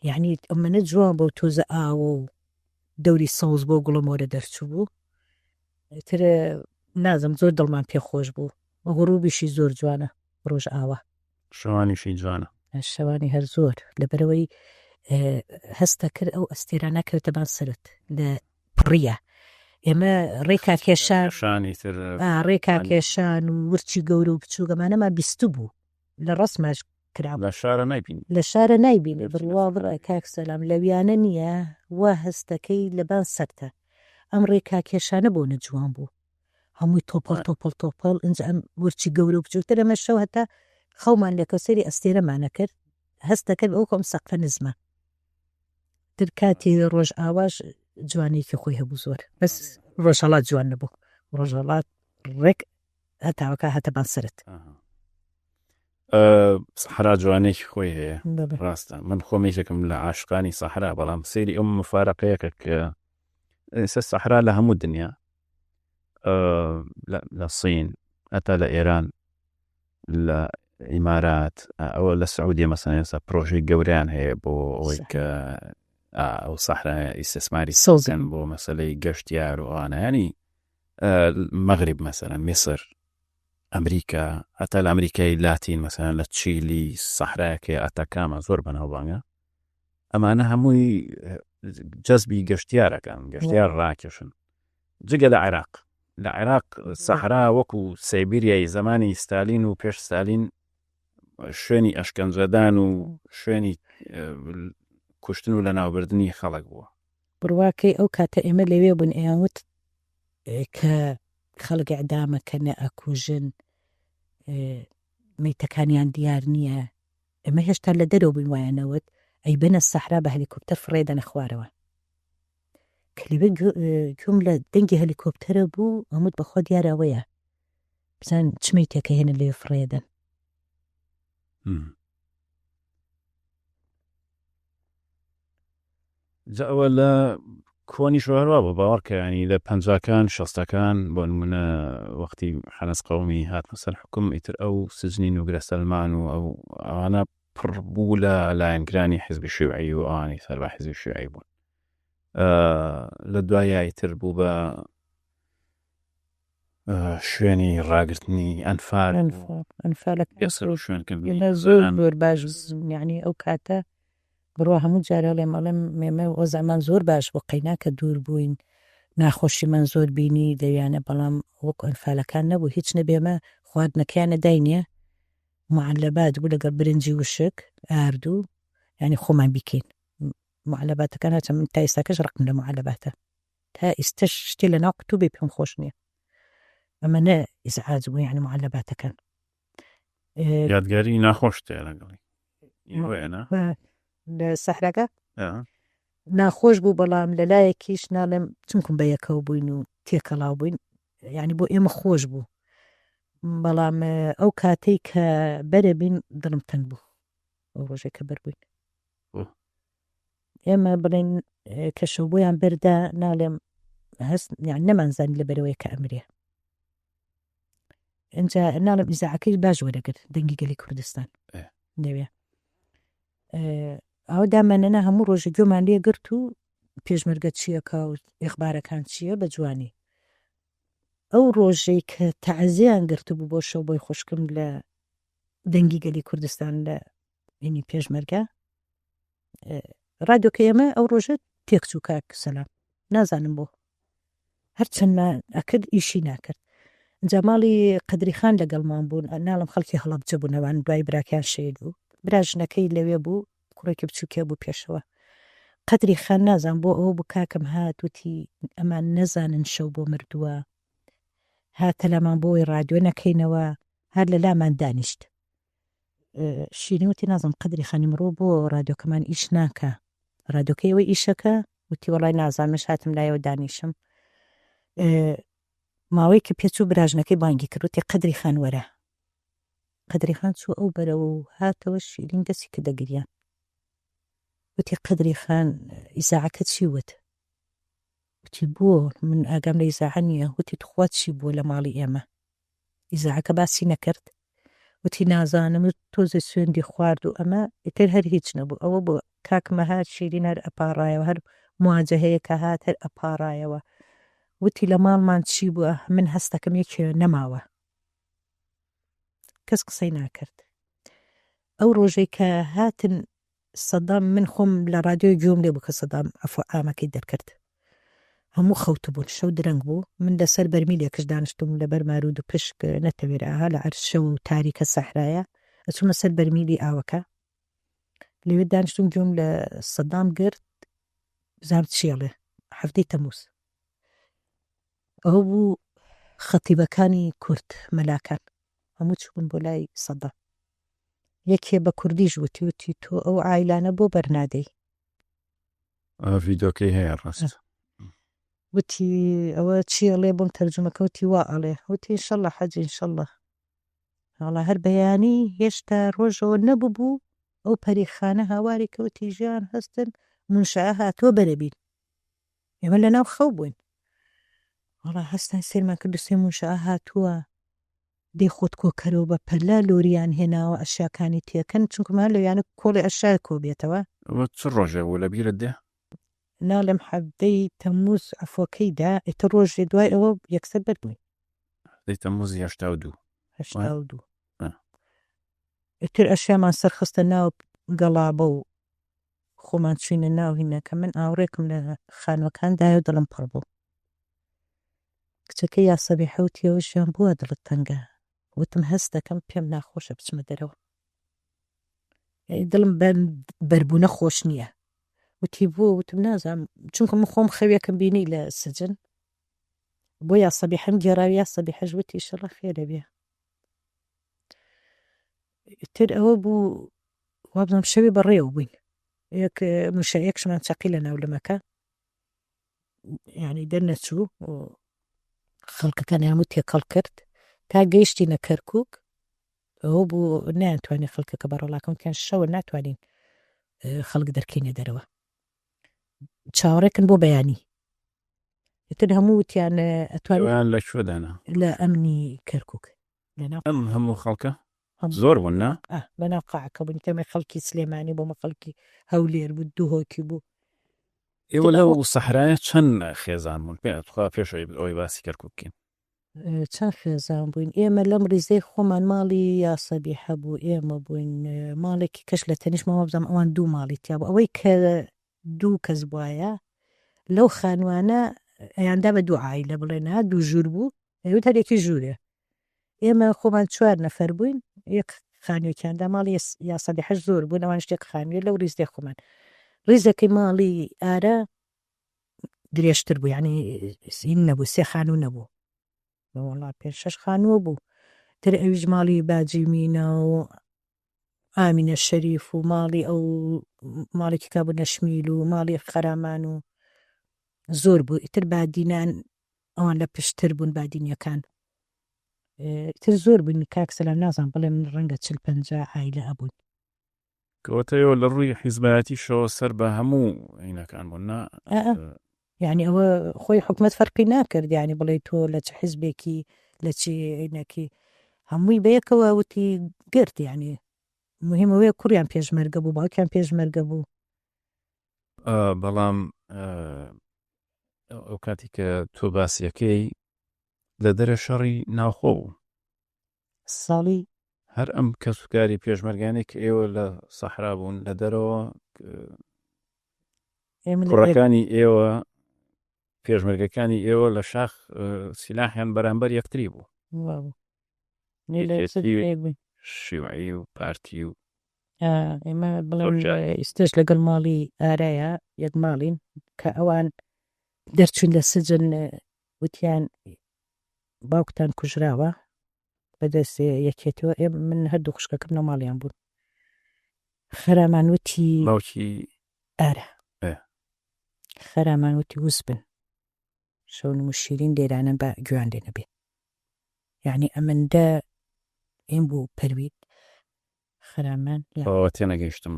یعنی ئەمەنە جوان بۆ تۆزە ئاوە و دەوری سەوز بۆ گوڵە مۆرە دەرچوو بوو تر نازم زۆر دڵمان پێ خۆش بوو غروبیشی زۆر جوانە ڕۆژ ئاوا شەوانیشی جوانە شەوانی هەر زۆر لەبەرەوەی هەستە کرد ئەو ئەستێرانە کەوتە بان سەرت لە پڕیە ئێمە ڕێکا کێشان شانی تر ڕێکا کێشان و ورچی گەورە و بچووگەمانەمان بیستو بوو لە ڕەسماش کرا لە شارە نایبینی لە شارە نایبینی بڕوا بڕە کاک سەلام لەویانە نییە وا هەستەکەی لەبان سەرتە ئەم ڕێکا کێشانە بۆ نەجوان بوو هەمووی تۆپەڵ تۆپەڵ تۆپەڵ ئینجا ئەم ورچی گەورە و بچووکتر ئەمە شەو هەتا خەومان لێکەوت سەیری ئەستێرەمانە کرد هەست دەکرد ئەو کۆم سەقفە نزمە تر کاتی ڕۆژئاواش جوانێکی خۆی هەبوو زۆر بەس ڕۆژهەڵات جوان نەبوو ڕۆژهەڵات ڕێک هەتاوەکە هاتەبان سەرت سەحرا جوانێکی خۆی هەیە ڕاستە من خۆم یەکێکم لە عاشقانی سەحرا بەڵام سەیری ئەم مفارەقەیەکە کە ئێستا سەحرا لە هەموو دنیا لە سین هەتا لە ئێران لە ئیمارات ئەوە لە سعودیە مەسەن ئێستا پرۆژەی گەورەیان هەیە بۆ ئەوەی کە ئەو سەحرایە ئیستثماری سەوزن بۆ مەسەلەی گەشتیار و ئەوانە ینی مەغریب مەسەلەن میسر ئەمریکا هەتا لە ئەمریکای لاتین مەسەلەن لە چیلی سەحرایەکەی ئەتاکاما زۆر بەناوبانگە ئەمانە هەمووی جەزبی گەشتیارەکان گەشتیار ڕاکێشن جگە لە عێراق. لە عێراق سەحرا وەکو سەیبیریای زەمانی ستالین و پێش ستالین شوێنی ئەشکەنجەدان و شوێنی کوشتن و لەناوبردنی خەڵک بووە. بڕواکەی ئەو کاتە ئێمە لەوێ بوون ئەیان وت کە خەڵک ئیعدامەکەن ئەکوژن مەیتەکانیان دیار نییە ئێمە هێشتا لە دەرەوە بووین وایانەوت ئەیبەنە سەحرا بە هەلیکۆپتەر فڕێدەنە خوارەوە کە لەوێ گوێم لە دەنگی هەلیکۆپتەرە بوو ئەموت بەخوا دیارە ئەوەیە بزان چ مەیتێکە هێنە لەوێ فڕێدەن. جا ئەوە لە کۆنیش هەروا بوو باوەڕکە ینی لە پەنجاکان شەستەکان بۆ نمونە وەختی حەنەس قەومی هاتنە سەر حوکم ئیتر ئەو سجنی نوگرە سەلمان و ئەو ئەوانە پڕ بوو لە لایەنگرانی حزبی شیوعی و ئەوانەی سەر بە حزبی شیوعی بوون لە دوای ئیتر بوو بە شوێنی ڕاگرتنی ئەنفال ئەنفالەکان بێسەر و شوێنکردنی زۆر زۆر باش یعنی ئەو کاتە بڕوا هەموو جار ئەڵێم ئەڵێم مێمە وەزعمان زۆر باش بوو قەیناکە دوور بووین ناخۆشیمان زۆر بینی لەویانە بەڵام وەکو ئەنفالەکان نەبوو هیچ نەبێ ئێمە خواردنەکەیانە داینێ معلبات بوو لەگەڵ برنجی وشک ئارد و یعنی خۆمان بیکەین معلباتەکان هەرچەند من تا ئێستاکەش ڕقم لە معلباتە تا ئیستەش شتێ لە ناو قوتوو بێ پێم خۆش نییە ئەمە نە ئیزعاج بوو یعنی معلباتەکان یادگاری ناخۆش تێ لەگەڵی لە سەحراکە ناخۆش بوو بەڵام لەلایەکیش ناڵێم چونکم بە یەکەوە بووین و تێکەڵاو بووین یعنی بۆ ئێمە خۆش بوو بەڵام ئەو کاتەی کە بەرە بین دڵم تەنگ بوو ئەو ڕۆژێک کە بەربووین ئێمە بڵێن کە شەوبۆیان بەردا ناڵێم هەست یان نەمانزانی لە بەرەوەی کە ئەمرێ ئینجا ناڵێم ئیزاعەکەی باش وەرەگرت دەنگی گەلی کوردستان لەوێ ئەوە دامانەنا هەموو ڕۆژە گوێمان لێ گرت و پێشمەرگە چیەکە و ئێخبارەکان چییە بە جوانی ئەو ڕۆژەی کە تەعزیان گرتبوو بۆ شەو بۆی خوشکم لە دەنگی گەلی کوردستان لە هینی پێشمەرگە ڕادیۆکە ئێمە ئەو ڕۆژە تێکچوو کاک سەلام نازانم بۆ هەرچەندمان ئەکرد ئیشی ناکرد جا ماڵی قەدری خان لەگەڵمان بوون ناڵم خەڵکی هەڵەبجە بوون ئەوان دوای براکەیان شەهید بوو برا ژنەکەی لەوێ بوو کوڕێکی بچووکێ بوو پێشەوە قەدری خان نازان بۆ ئەوە بوو کاکەم هات وتی ئەمان نەزانن شەو بۆ مردووە هاتە لامان بۆی ڕادیۆ نەکەینەوە هەر لە لامان دانیشت شیرین وتی نازم قەدری خانی مڕۆ بۆ ڕادیۆکەمان ئیش ناکا ڕادیۆکەی ئەوەی ئیشەکە وتی وەڵای نازانم منش هاتم لایەوە دانیشم ماوەیەکی پێچوو براژنەکەی بانگی کرد وتی قەدری خان وەرە قەدری خان چوو ئەو بەرەوە و هاتەوە شیرین دەستی کردە گریان وتی قەدری خان ئیزاعەکە چی وت وتی بۆ من ئاگام لە ئیزاعە نییە وتی تخوا چی بووە لە ماڵی ئێمە ئیزاعەکە باسی نەکرد وتی نازانم و تۆزێ سوێندی خوارد و ئەمە ئیتر هەر هیچ نەبوو ئەوە بۆ کاک مەها شیرین هەر ئەپاڕایەوە هەر مواجەهەیەکە هات هەر ئەپاڕایەوە وتی لە ماڵمان چی بووە من هەستەکەم یەکێ نەماوە کەس قسەی ناکرد ئەو ڕۆژەی کە هاتن سەدام من خۆم لە ڕادیۆی گوێم لێ بوو کە سەدام عەفو عامەکەی دەرکرد هەموو خەوتبوون شەو درەنگ بوو من لەسەر بەرمیلێکش دانیشتبووم لەبەر مارود و پشک نەتەوێرا ئاها لە عەرز شەو و تاریکە سەحرایە ئەچوومە سەر بەرمیلی ئاوەکە لەوێ دانیشتوم گوێم لە سەدام گرت بزانم چی ئەڵێ حەفتەی تەمووز ئەوە بوو خەتیبەکانی کورد مەلاکان هەموو چوون بۆ لای سەدام یەکێ بە کوردیش وتی وتی تۆ ئەو عایلانە بۆ بەرنادەی؟ ڤیدۆکەی هەیە ڕاست. وتی ئەوە چی ئەڵێ بۆم تەرجومەکە وتی وا ئەڵێ وتی انشاللە حەجی انشاللە وەڵا هەر بەیانی هێشتا ڕۆژەوە نەببوو ئەو پەریخانە هاواری کە وتی ژیان هەستن منشا هاتووە بەرەبین ئێمە لەناو خەو بووین وەڵا هەستان سەیرمان کرد سێ منشا هاتووە دەی خۆت کۆکەرەوە بە پەلە لۆریان هێناوە ئەشیاکانی تێکەن چونکە مە لەویانە کۆڵێ ئەشیا کۆ بێتەوە. ئەوە چ ڕۆژێک بوو لە بیرت دێ؟ ناڵێم حەڤدەی تەمووز عەفوەکەی دا ئیتر ڕۆژێ دوای ئەوە یەکسەر بەر بووین. حەڤدەی تەمووزی 82. 82. ئیتر ئەشیامان سەرخستە ناو گەڵابە و خۆمان چوینە ناو هینەکە من ئاوڕێکم لە خانوەکان دایەوە دڵم پڕ بوو. کچەکەی یاسەبیحە وتی ئەوە ژیان بووە دڵت تەنگە؟ وتم هەست دەکەم پێم ناخۆشە بچمە دەرەوە. یعنی دڵم بەم بەربوونە خۆش نییە. وتی بۆ؟ وتم نازانم چونکە من خۆم خەوێکم بینی لە سجن بۆ یاسەبیحەم گێڕاوی یاسەبیحەش وتی ئیشەڵا خێرە بێ. ئیتر ئەوە بوو وابزانم شەوێ بەڕێوە بووین یەک موشەیەکشمان چەقی لە ناو لمەکە یعنی دەرنەچوو خەڵکەکان هەموو تێکەڵ کرد تا گەیشتینە کەرکک ئەوە بوو نەیانتوانی خەڵکەکە بەڕەڵاکەم کەن شەوە ناتوانین خەڵک دەرکەینە دەرەوە چاوەڕێکن بۆ بەیانی ئیتر هەموو وتیان ئەتوان لە کوێ دانا؟ لە ئەمنی کەرکک لەناو ئەم هەموو خەڵکە زۆر بوون نا؟ لەناو قاعەکە بوون تەمە خەڵکی سلێمانی بۆ مە خەڵکی هەولێر بوو دهۆکی بوو. ئێوە لەو سەحرایە چەند خێزان بوون؟ پێ تخوا پێش ئەوەی باسی کەرکوک بکەین. چەند خێزان بووین؟ ئێمە لەم ڕیزەی خۆمان ماڵی یاسەبیحە بوو ئێمە بووین ماڵێکی کەش لە تەنیشتمان وابزانم ئەوان دوو ماڵی تیا بوو ئەوەی کە دوو کەس بوایە لەو خانوانە ئەیاندا بە دوو عایلە بڵێ نا دوو ژوور بوو ئەیوت هەر یەکی ژوورێ ئێمە خۆمان چوار نەفەر بووین یەک خانووێکیاندا ماڵی یاسەبیحەش زۆر بوون ئەوان شتێک خانووێ لەو ڕیزەی خۆمان ڕیزەکەی ماڵی ئارە درێژتر بوو یعنی سین نەبوو سێ خانوو نەبوو وەڵا پێ شەش خانووە بوو تر ئەویش ماڵی باجی مینە و ئامینە شەریف و ماڵی ئەو ماڵێکی کا بوو نەشمیل و ماڵی خەرامان و زۆر بوو ئیتر بادینان ئەوان لە پشتتر بوون بادینیەکان تر زۆر بوون کاک سەلام نازانم بڵێم ڕەنگە چل پەنجا عایلە ئەبوون. کەواتە ئێوە لە ڕووی حیزبایەتیشەوە سەر بە هەموو هینەکان بوون نا؟ ئا یعنی ئەوە خۆی حکومەت فەرقی ناکرد یعنی بڵێ تۆ لە چ حیزبێکی لە چی هینەکی هەمووی بەیەکەوە وتی گرت یعنی مهم ئەوەیە کوڕیان پێشمەرگە بوو باوکیان پێشمەرگە بوو. بەڵام ئەو کاتی کە تۆ باسیەکەی لە دەرە شەڕی ناوخۆ بوو. ساڵی. هەر ئەم کەسوکاری پێشمەرگانەی کە ئێوە لە سەحرا بوون لە دەرەوە کوڕەکانی ئێوە پێشمەرگەکانی ئێوە لە شاخ سیلاحیان بەرامبەر یەکتری بوو. شیوعی و پارتی و ئێمە بڵێم ئیستش لەگەڵ ماڵی ئارایە یەک ماڵین کە ئەوان دەرچوون لە سجن وتیان باوکتان کوژراوە بەدەست یەکێتیەوە ئێ من هەردوو خوشکەکەم لە ماڵیان بوون خەرامان وتی باوکی ئارا خەرامان وتی وس بن شەونم و شیرین لێرانەن با گوێیان لێ نەبێ یعنی ئەمەندە ئێم بوو پەروین خەرامان ئەوە تێنەگەیشتم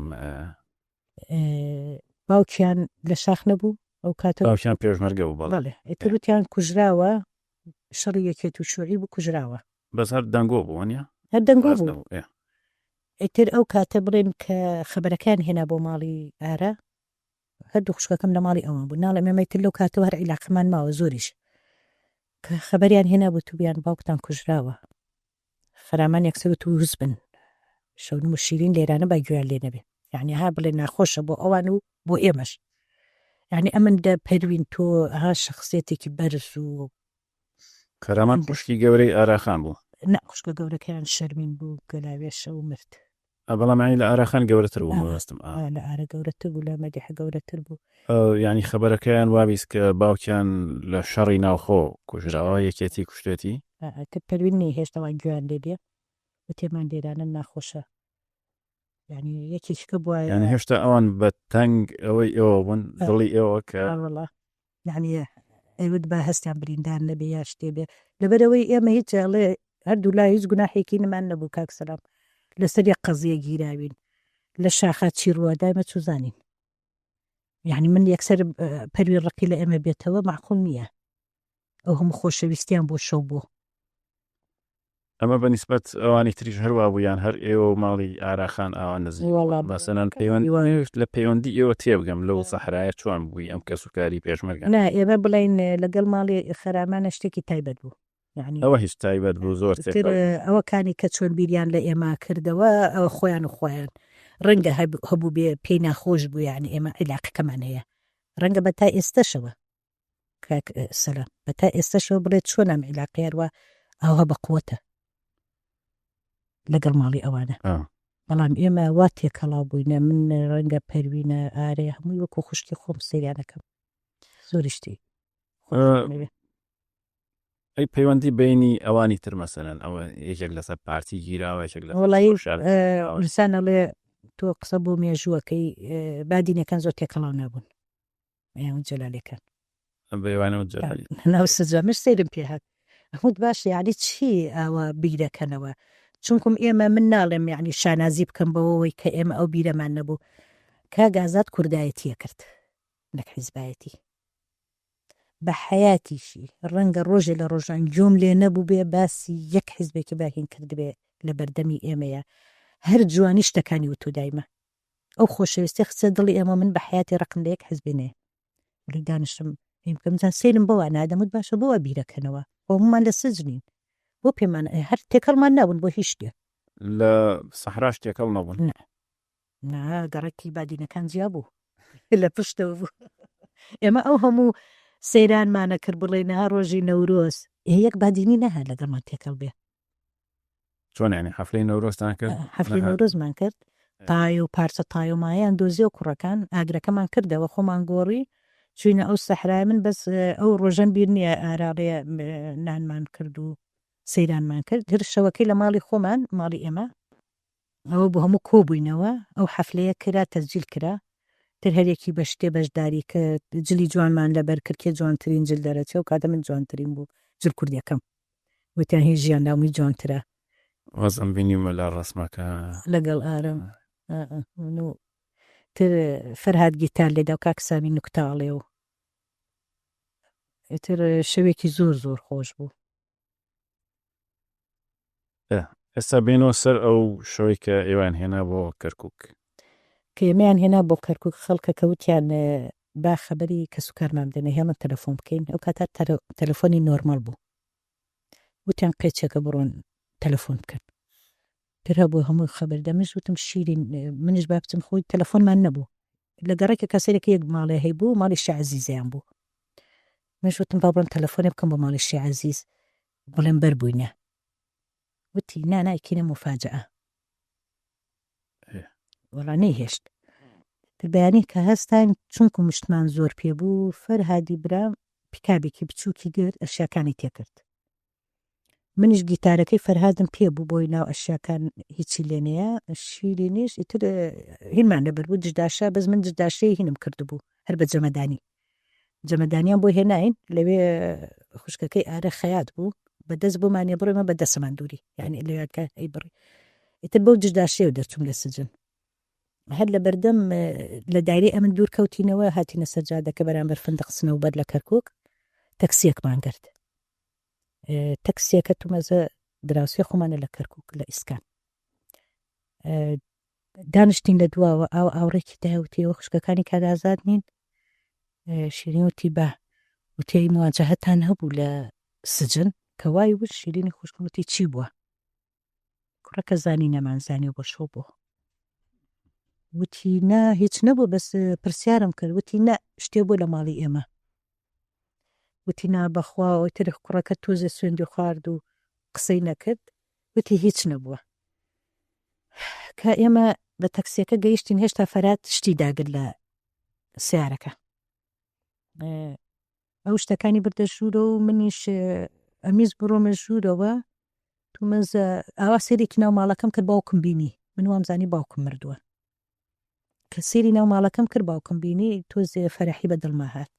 باوکیان لە شاخ نەبوو ئەو کاتە باوکیان پێشمەرگە بوو بەڵێ بەڵێ ئیتر وتیان کوژراوە شەڕی یەکێت و شوعی بوو کوژراوە بەس هەر دەنگۆ بوو وانیە هەر دەنگۆ بوو ئیتر ئەو کاتە بڵێن کە خەبەرەکان هێنا بۆ ماڵی ئارا هەردوو خوشکەکەم لە ماڵی ئەوان بوو ناڵێم ئێمە ئیتر لەو کاتەوە هەر عیلاقەمان ماوە زۆریش کە خەبەریان هێنا بوو توبیان باوکتان کوژراوە خەرامان یەکسەر وت وس بن شەونم و شیرین لێرانە با گوێیان لێ نەبێ یعنی ها بڵێ ناخۆشە بۆ ئەوان و بۆ ئێمەش یعنی ئەمن دە پەروین تۆ ها شخصێتێکی بەرز و خەرامان خوشکی گەورەی ئاراخان بوو نا خوشکە گەورەکەیان شەرمین بوو گەلاوێشە و مرد بەڵام یعنی لە ئاراخان گەورەتر بوو مەبەستم لە ئارە گەورەتر بوو لە مەدیحە گەورەتر بوو یعنی خەبەرەکەیان وابیست کە باوکیان لە شەڕی ناوخۆ کوژراوە یەکێتی کوشتێتی ئیتر پەروین نەیهێشت ئەوان گوێیان لێ بێ وتێمان لێرانە ناخۆشە یعنی یەکێکی کە بوایە یعنی هێشتا ئەوان بە تەنگ ئەوەی ئێوە بوون دڵی ئێوە کە وەڵا یعنی ئەیوت با هەستیان بریندار نەبێ یا شتێ بێ لەبەرئەوەی ئێمە هیچ ئەڵێ هەردوو لا هیچ گوناحێکی نمان نەبوو کاک سەلام لەسەر یەک قەزیە گیراوین لە شاخا چی ڕووە دایمە چوزانین یعنی من یەکسەر پەروی ڕقی لە ئێمە بێتەوە معقول نییە ئەو هەموو خۆشەویستیان بۆ شەو بۆ. ئەمە بە نیسبەت ئەوانی تریش هەر وابوو یان هەر ئێوە و ماڵی ئاراخان ئاوا نزیک بوون؟ وەڵا مەسەلەن پەیوەند ئەمەوێت لە پەیوەندی ئێوە تێبگەم لەو سەحرایە چۆن بووی ئەم کەسوکاری پێشمەرگە؟ نا ئێمە بڵێین لەگەڵ ماڵی خەرامانە شتێکی تایبەت بوو یانی ئەوە هیچ تایبەت بوو زۆر تر تێکەڵ ئەوە کانی کە چۆن بیریان لە ئێمە کردەوە ئەوە خۆیان و خۆیان ڕەنگە هەبوو بێ پێی ناخۆش بوو یانی ئێمە عیلاقەکەمان هەیە ڕەنگە بە تا ئێستەشەوە. کاک سەلام بە تا ئێستاشەوە بڵێ چۆن ئەم عیلاقەیە وا ئاوا بە قوەتە لەگەڵ ماڵی ئەوانە. بەڵام ئێمە وا تێکەڵاو بووینە من ڕەنگە پەروینە ئارێ هەمووی وەکو خوشکی خۆم سەیریانەکەم زۆری شتی ئەی پەیوەندی بینی ئەوانی تر مەسەلەن ئەوە یەکێک لەسەر پارتی گیراوە یەکێک لە وەڵی ئینسان ئەڵێ تۆ قسە بۆ مێژووەکەی بادینەکان زۆر تێکەڵاو نابوون ئەیان جەلالەکان بەیوانەوە جەلالی ناو سجا مش سەیرم پێ هات ئەخوت باشە یعنی چی ئاوا بیرەکەنەوە چونکم ئێمە من ناڵێم یعنی شانازی بکەم بەوەی کە ئێمە ئەو بیرەمان نەبوو کاک ئازاد کوردایەتیە کرد نەک حیزبایەتی بە حەیاتیشی ڕەنگە ڕۆژێ لە ڕۆژان گوێم لێ نەبووبێ باسی یەک حیزبێکی باهین کردبێ لە بەردەمی ئێمەیە هەر جوانی شتەکانی وتو دایمە ئەو خۆشەویستی خستە دڵی ئێمە من بە حەیاتی ڕقم لە یەک حیزبێ نەیە ولی دانیشتم هین بکەم جا سەیرم بەوە نادەم وت باشە بۆ وا بیرەکەنەوە خۆ هەموومان لە سجنین بۆ پێمان هەر تێکەڵمان نابوون بۆ هیچ شتێک. لە سەحراش تێکەڵ نەبوون؟ نا نا گەڕەکی بادینەکان جیا بوو لە پشتەوە بوو ئێمە ئەو هەموو سەیرانمانە کرد بڵێ نها ڕۆژی نەورۆز ئێ یەک بادینی نەهات لەگەڵمان تێکەڵ بێ. چۆن یانی حەفلەی نەورۆزتان کرد؟ حەفلەی نەورۆزمان کرد تایە و پارچە تایە و مایەیان دۆزیەوە کوڕەکان ئاگرەکەمان کردەوە خۆمان گۆڕی چوینە ئەو سەحرایە من بەس ئەو ڕۆژەم بیر نییە ئاراڵێ نانمان کرد و سەیرانمان کرد هەر شەوەکەی لە ماڵی خۆمان ماڵی ئێمە ئەوە بۆ هەموو کۆبووینەوە ئەو حەفلەیە کرا تەسجیل کرا تر هەرێکی بە شتێ بەشداری کرد جلی جوانمان لەبەر کرد کێ جوانترین جل دەرەچێ ئەو کاتە من جوانترین بوو جل کوردیەکەم وتیان هی ژیان ناومی جوانترە. وازم بینیومە لە ڕەسمەکە. لەگەڵ ئارم من و تر فەرهاد گیتار لێدا و کاک سامی نوکتە ئەڵێ و ئیتر شەوێکی زۆر زۆر خۆش بوو. ئێستا بێنەوە سەر ئەو شەوەی کە ئێوەیان هێنا بۆ کەرکوک. کە ئێمەیان هێنا بۆ کەرکوک خەڵکەکە وتیان با خەبەری کەسوکارمان بدەنێ هێڵن تەلەفۆن بکەین ئەو کاتە تەلەفۆنی نۆرماڵ بوو وتیان قێچێکە بڕۆن تەلەفۆن بکەن تر هەبوو هەموو خەبەر دە منیش وتم شیرین منیش با بچم خۆی تەلەفۆنمان نەبوو لە گەڕەکە کەسێک یەک ماڵێ هەیبوو ماڵی شێ عەزیزیان بوو منیش وتم با بڕۆم تەلەفۆنێ بکەم بۆ ماڵی شێ عەزیز بڵێم بەر بووینە وتی نا نایکەینە موفاجەئە وەڵا نەیهێشت بەیانی کە هەستاین چونکو مشتمان زۆر پێ بوو فەرهادی برام پیکابێکی بچووکی گرت ئەشیاکانی تێکرد منیش گیتارەکەی فەرهادم پێ بوو بۆی ناو ئەشیاکان هیچی لێ نەیە شیرینیش ئیتر هینمان لەبەر بوو دژداشە بەس من دژداشەی هینم کردبوو هەر بە جەمەدانی جەمەدانیان بۆ هێناین لەوێ خوشکەکەی ئارە خەیات بوو بە دەست بۆمانە بڕێمە بە دەسەمان دووری یعنی لەوێکە ئەی بڕی ئیتر بەو دژداشەیە دەرچوم لە سجن هەر لە بەردەم لە دایرەی ئەمن دوور کەوتینەوە هاتینە سەر جادەکە بەرامبەر فندق سنەوبەر لە کەرکک تەکسیەکمان گرت تەکسیەکە تومەزە دراوسێ خۆمانە لە کەرکک لە ئیسکان دانیشتین لە دواوە ئاو ئاوڕێکی داوتیەوە خوشکەکانی کاک ئازاد نین شیرین وتی با وتی مواجهەتان هەبوو لە سجن کە وای وت شیرینی خوشکم وتی چی بووە کوڕەکە زانی نەمانزانی بۆ شۆ بوو وتی نا هیچ نەبوو بەس پرسیارم کرد وتی نا شتێ بوو لە ماڵی ئێمە وتی نا بەخوا ئیتر کوڕەکە تۆزێ سوێندی خوارد و قسەی نەکرد وتی هیچ نەبووە کە ئێمە بە تەکسیەکە گەیشتین هێشتا فەرات شتی داگر لە سیارەکە ئەو شتەکانی بردە ژوورەوە و منیش ئەمیز بڕۆمە ژوورەوە تومەزە ئاوا سەیرێکی ناو ماڵەکەم کرد باوکم بینی من وامزانی باوکم مردووە کە سەیری ناو ماڵەکەم کرد باوکم بینی تۆزێ فەرحی بە دڵما هات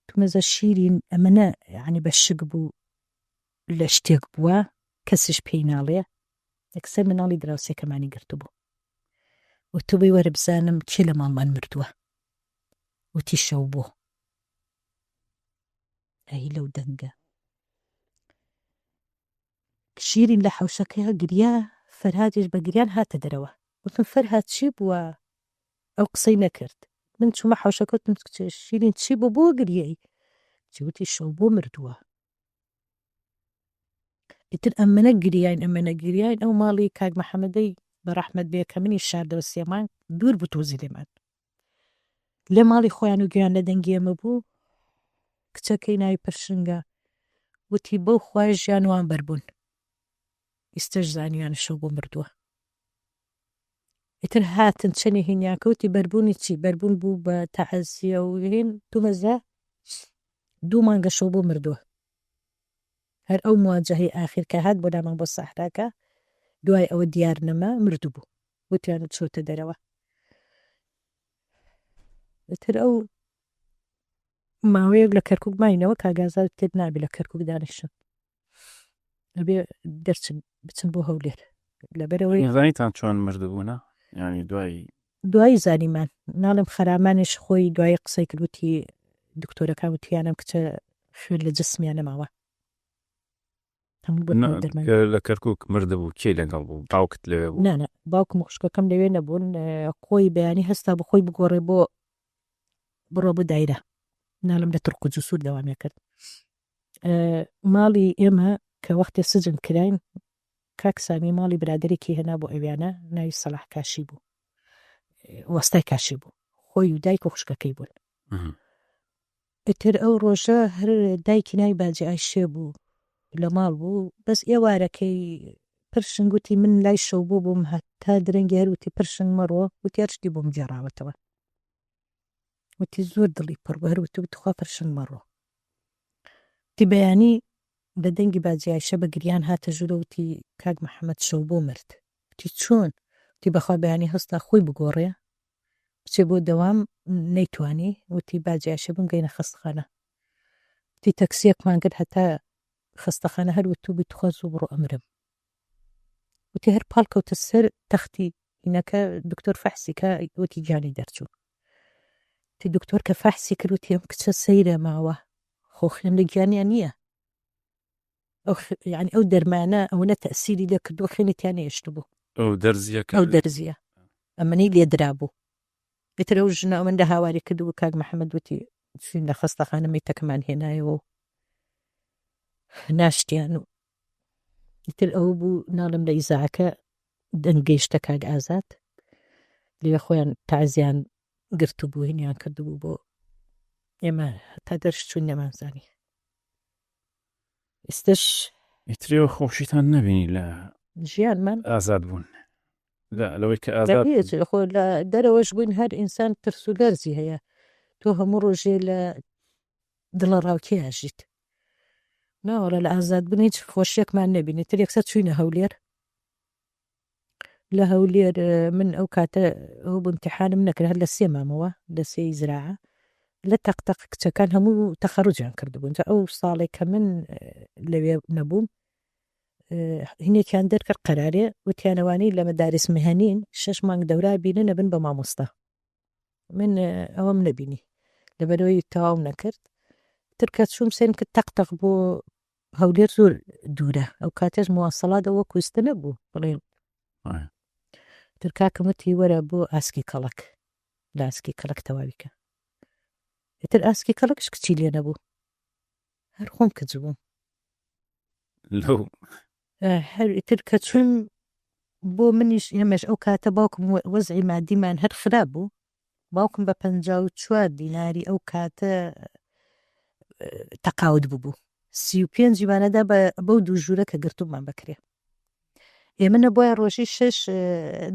تومەزە شیرین ئەمەنە یعنی بە شک بوو لە شتێک بووە کەسیش پێی ناڵێ یەکسەر مناڵی دراوسێکەمانی گرتبوو وتوبی وەرە بزانم کێ لە ماڵمان مردووە وتی شەو بوو ئەی لەو دەنگە شیرین لە حەوشەکەیا گریا، فەرهادیش بە گریان هاتە دەرەوە. وتم فەرهاد چی بووە؟ ئەو قسەی نەکرد. من چوومە حەوشەکە وتم شیرین چی بوو بۆ گریای؟ کچی وتی شەو بۆ مردووە. ئیتر ئەمنە گریاین ئەمنە گریاین ئەو ماڵی کاک محەممەدەی بە ڕەحمەت بێ کە منی شاردەوە سێ مانگ دوور بوو تۆزی لێمان. لە ماڵی خۆیان و گوێیان لە دەنگی ئێمە بوو، کچەکەی ناوی پرشنگە وتی بەو خوایە ژیان وان بەربوون، ئیستەش زانیویانە شەو بۆ مردووە. ئیتر هاتن چەنێ هینیان کە وتی بەربوونی چی؟ بەربوون بوو بە تەعزیە و هین تومەزە دوو مانگە شەو بۆ مردووە. هەر ئەو مواجەهەی ئاخیر کە هات بۆ لامان بۆ سەحراکە دوای ئەوە دیار نەما مردبوو. وتیان چۆتە دەرەوە. ئیتر ئەو ماوەیەک لە کەرکوک ماینەوە کاک ئازاد تر نابێ لە کەرکوک دانیشن. ئەبێ دەرچن بچن بۆ هەولێر لەبەرەوەی زانیتان چۆن مردبوونە یعنی دوای دوایی زانیمان ناڵێم خەرامانیش خۆی دوایی قسەی کرد وتی دکتۆرەکان وتیان ئەم کچە خوێن لە جسمیان نەماوە هەموو بە دەرمان لە کەرکک مردبوو کێ لەگەڵ بوو باوکت لەوێ بوو نانا باوکم و خوشکەکەم لەوێ نەبوون خۆی بەیانی هەستا بۆ خۆی بگۆڕێ بۆ بڕۆ بۆ دایرە ناڵم لە ترق و جسوور دەوامیان کرد ماڵی ئێمە کە وەختێ سجن کراین کاک سامی ماڵی برادەرێکی هێنا بۆ ئەویانە ناوی سەلاح کاشی بوو وەستای کاشی بوو خۆی و دایک و خوشکەکەی بوون ئیتر ئەو ڕۆژە هەر دایکی ناوی باجی ئایشێ بوو لە ماڵ بوو بەس ئێوارەکەی پرشنگ وتی من لای شەو بوو بووم هەتا درەنگی هەر وتی پرشنگ مەڕۆ وتی هەر شتی بۆم گێڕاوەتەوە وتی زۆر دڵی پڕ بوو هەر وتی تخوا پرشنگ مەڕۆ وتی بەیانی بە دەنگی باجی ئایشە بە گریان هاتە ژوورە وتی کاک محەممەد شەو بۆ مرد وتی چۆن وتی بەخوا بەیانی هەستا خۆی بگۆڕێ بچێ بۆ دەوام نەیتوانی وتی باجی ئایشە بمگەینە خەستخانە وتی تەکسیەکمان کرد هەتا خەستەخانە هەر وتوبی تخوا زوو بڕۆ ئەمرم وتی هەر پاڵ کەوتە سەر تەختی هینەکە دکتۆر فەحسی کە وتی گیانی دەرچوو تی دکتۆر کە فەحسی کرد وتی ئەم کچە سەیرە ماوە خۆ خوێن لە گیانیان نییە ئەو یعنی ئەو دەرمانە ئەوەنە تەسیری لێ کردووە خوێنی تیا نەهێشتبوو ئەو دەرزیەکە ئەو دەرزیە ئەمنەی لێدرابوو ئیتر ئەو ژنە ئەوەندە هاواری کردبوو کاک محەممەد وتی چوین لە خەستەخانە میتەکەمان هێنایەوە و ناشتیان و ئیتر ئەوە بوو ناڵێم لە ئیزاعەکە دەنگ گەیشتە کاک ئازاد لەوێ خۆیان تازیان گرتبوو هینیان کردبوو بۆ ئێمە تا دەرشچوون نەمانزانی ئێستش ئیترەوە خۆشیتان نەبینی لە ژیانمان ئازاد بوون لەوەی کە ئازاد خۆ لە دەرەوەش بووین هەر ئینسان ترس و لەرزی هەیە تۆ هەموو ڕۆژێ لە دڵەڕاوکێ ئەژیت. ناوەڵا لە ئازادبوون هیچ خۆشیەکمان نەبینی تر یەکسەر چوینە هەولێر لە هەولێر من ئەو کاتە ئەو بوو امتحانم نەکرد هەر لە سێ مامەوە لە سێی زراعە لە تەق تەق کچەکان هەموو تەخەڕوجیان کردبوون جا ئەو ساڵێک کە من لەوێ نەبووم هینێکیان دەرکرد قەرارێ وتیانەوانەی لە مەدارس مهنین شەش مانگ دەورا بینن ئەبن بە مامۆستا من ئەوەم نەبینی لەبەرەوەی تەواوم نەکرد تر کە چووم سێرم کرد تەق تەق بۆ هەولێر زۆر دوورە ئەو کاتێش مواصلات ئەوە کوستە نەبوو بڵێن تر کاکم وتی وەرە بۆ ئاسکی کەڵک لە ئاسکی کەڵک تەواوی کە ئیتر ئاسکی کەڵکش کچی لێ نەبوو هەر خۆم کچ بووم لەو هەر ئیتر کە چووم بۆ منیش ئێمەش ئەو کاتە باوکم وەزعی مادیمان هەر خراپ بوو باوکم بە 54 دیناری ئەو کاتە تەقاوت ببوو 35 مانەدا بەو دوو ژوورە کە گرتوومان بەکرێ ئێمە نەبوایە ڕۆژی شەش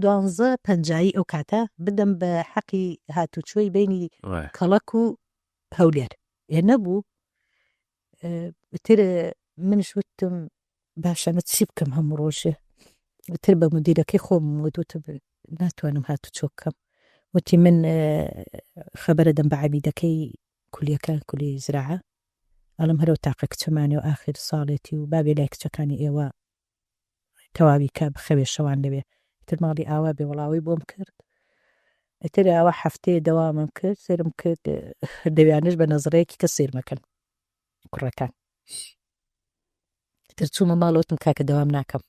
دوانزە پەنجایی ئەو کاتە بدەم بە حەقی هاتوچۆی بینی کەڵەک و هەولێر ئێ نەبوو تر منش وتم باشە ئەمە چی بکەم هەموو ڕۆژێ تر بە مدیرەکەی خۆم وت وتم ناتوانم هاتوچۆ بکەم وتی من خەبەرە دەم بە عەمیدەکەی کولیەکە کولی زراعە ئەڵم هەرەو تاقە کچەمانێ و ئاخر ساڵێتی و بابێ لای کچەکانی ئێوە تەواوی کە بخەوێ شەوان لەوێ ئیتر ماڵی ئاوا بێ وەڵاوەی بۆم کرد ئیتر ئاوا هەفتەیە دەوامم کرد سەیرم کرد دەویانش بە نەزڕەیەکی کە سەیرمەکەن کوڕەکان ئیتر چوومە ماڵ وتم کاکە دەوام ناکەم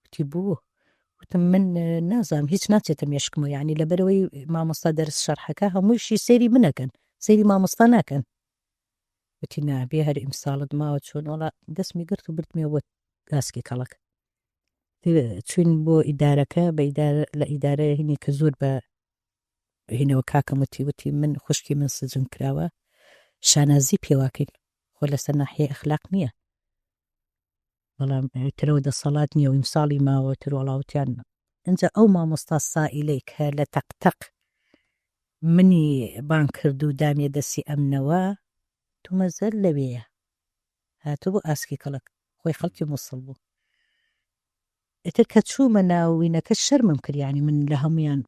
وتی بۆ وتم من نازانم هیچ ناچێتە مێشکمەوە یعنی لەبەرەوەی مامۆستا دەرس شەرحەکە هەموویشی سەیری منەکەن سەیری مامۆستا ناکەن وتی نابێ هەر ئیمساڵت ماوە چۆن وەڵا دەستمی گرت و بردمیەوە بۆ گاسکی کەڵک چوین بۆ ئیدارەکە بە ئیدارە لە ئیدارە هینی کە زۆر بە هینەوە کاکەم وتی وتی من خوشکی من سجن کراوە شانازی پێواکەین خۆ لەسەر ناحیەی ئەخلاق نییە بەڵام ترەوە دەسەڵات نییە و ئیمساڵی ماوە تر وەڵاوتیان ئینجا ئەو مامۆستا سائیلەی کە لە تەق تەق منی بانگ کرد و دامیە دەستی ئەمنەوە تومەزەر لەوێیە هاتبوو ئاسکی کەڵک خۆی خەڵکی موسڵ بوو ئیتر کە چوومە ناو وینەکە شەرمم کرد یانی من لە هەموویان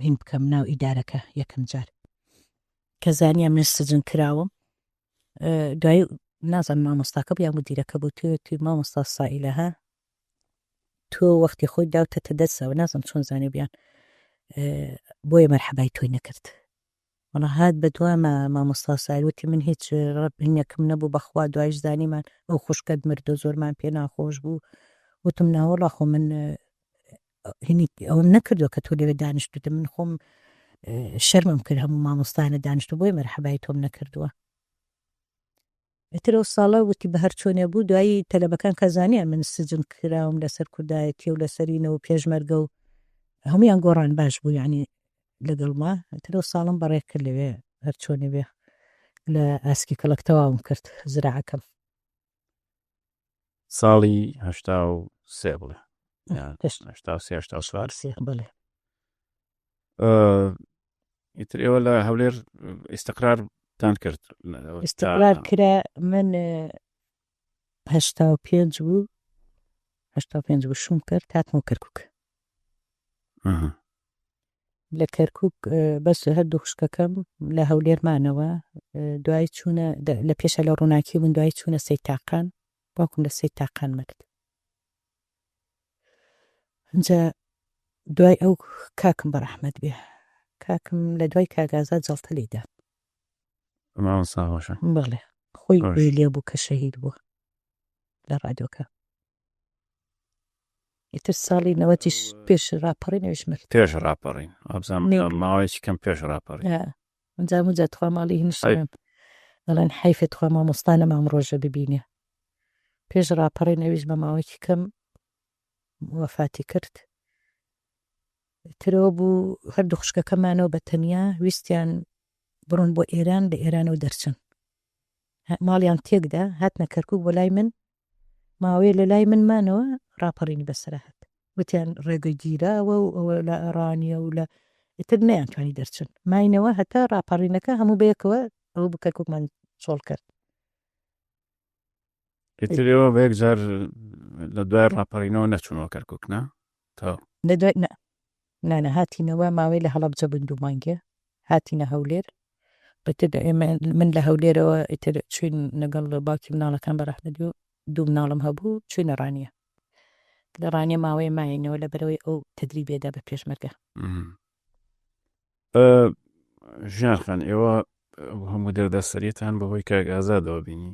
هین بکەم ناو ئیدارەکە یەکەم جار کە زانیان من سجن کراوم دوای نازانم مامۆستاکە بوو یان مدیرەکە بوو توێ توی مامۆستا سائیلە ها تۆ وەختی خۆی داوتەتە دەستەوە نازم چۆن زانی بیان بۆیە مەرحەبای تۆی نەکرد وەڵا هات بە دواما مامۆستا سایر وتی من هیچ ڕەبینێکم نەبوو بەخوا دوایش زانیمان ئەو خوشکەت مردو زۆرمان پێ ناخۆش بوو وتم ناوەڵا خۆ من هینی ئەوم نەکردووە کە تۆ لەوێ دانیشتوتە من خۆم شەرمم کرد هەموو مامۆستانە دانیشتو بۆی مەرحەبای تۆم نەکردووە ئیتر ئەو ساڵە وتی بە هەر چۆنێ بوو دوایی تەلەبەکان کە زانیان من سجن کراوم لەسەر کوردایەتی و لەسەرینە و پێشمەرگە و هەموویان گۆڕان باش بوو یعنی لەگەڵما ئیتر ئەو ساڵم بەڕێ کرد لەوێ هەر چۆنێ بێ لە ئاسکی کەڵک تەواوم کرد زراعەکەم. ساڵی 83 بڵێ 83 84 بڵێ ئیتر ئێوە لە هەولێر ئیستقرارتان کرد ئیستقرار کرا من 85 بوو 85 بوو شوم کرد هاتمەوە کەرکک لە کەرکک بەس هەردوو خوشکەکەم لە هەولێر مانەوە دوای چوونە لە پێشە لە ڕووناکی بوون دوای چوونە سەی تاقان باوکم لە سەی تاقان مرد ئینجا دوای ئەو کاکم بەڕەحمەت بێ کاکم لە دوای کاک ئازاد جەڵتە لێی دا. مامۆستا هۆشە. بەڵێ خۆی گوێی لێ بوو کە شەهید بووە لە ڕادیۆکە. ئیتر ساڵی نەوەتیش پێش ڕاپەڕین ئەویش مرد. پێش ڕاپەڕین وابزانم ماوەیەکی کەم پێش ڕاپەڕین. ئینجا موجا تخوا ماڵی هینش دەڵێن حەیفە تخوا مامۆستا نەمام ڕۆژە ببینێ. پێش ڕاپەڕین ئەویش بە ماوەیەکی کەم وەفاتی کرد. ترەوە بوو هەردوو خوشکەکەمانەوە بە تەنیا ویستیان بڕۆن بۆ ئێران لە ئێرانەوە دەرچن. ماڵیان تێکدا هاتنە کەرکوک بۆ لای من ماوەیە لە لای من مانەوە ڕاپەڕینی بەسەرا هات. وتیان ڕێگە گیراوە و ئەوە لە ڕانیە و لە ئیتر نەیانتوانی دەرچن. ماینەوە هەتا ڕاپەڕینەکە هەموو بەیەکەوە ئەوە بوو کەرکوکمان چۆڵ کرد. ئیتر ئێوە بە یەکجار لە دوای ڕاپەڕینەوە نەچوونەوە کەرکوک نا؟ تا لە دوای نا نا نا هاتینەوە ماوەی لە هەڵەبجە بووین دوو مانگێ هاتینە هەولێر ئیتر ئێمە من لە هەولێرەوە ئیتر چوین لەگەڵ باوکی مناڵەکان بە ڕەحمەت بێ دوو مناڵم هەبوو چوینە ڕانیە لە ڕانیە ماوەیە ماینەوە لە بەرەوەی ئەو تدریبێدا بە پێشمەرگە. ژیان خان ئێوە هەموو دەردەسەریتان بەهۆی کاک ئازادەوە بینی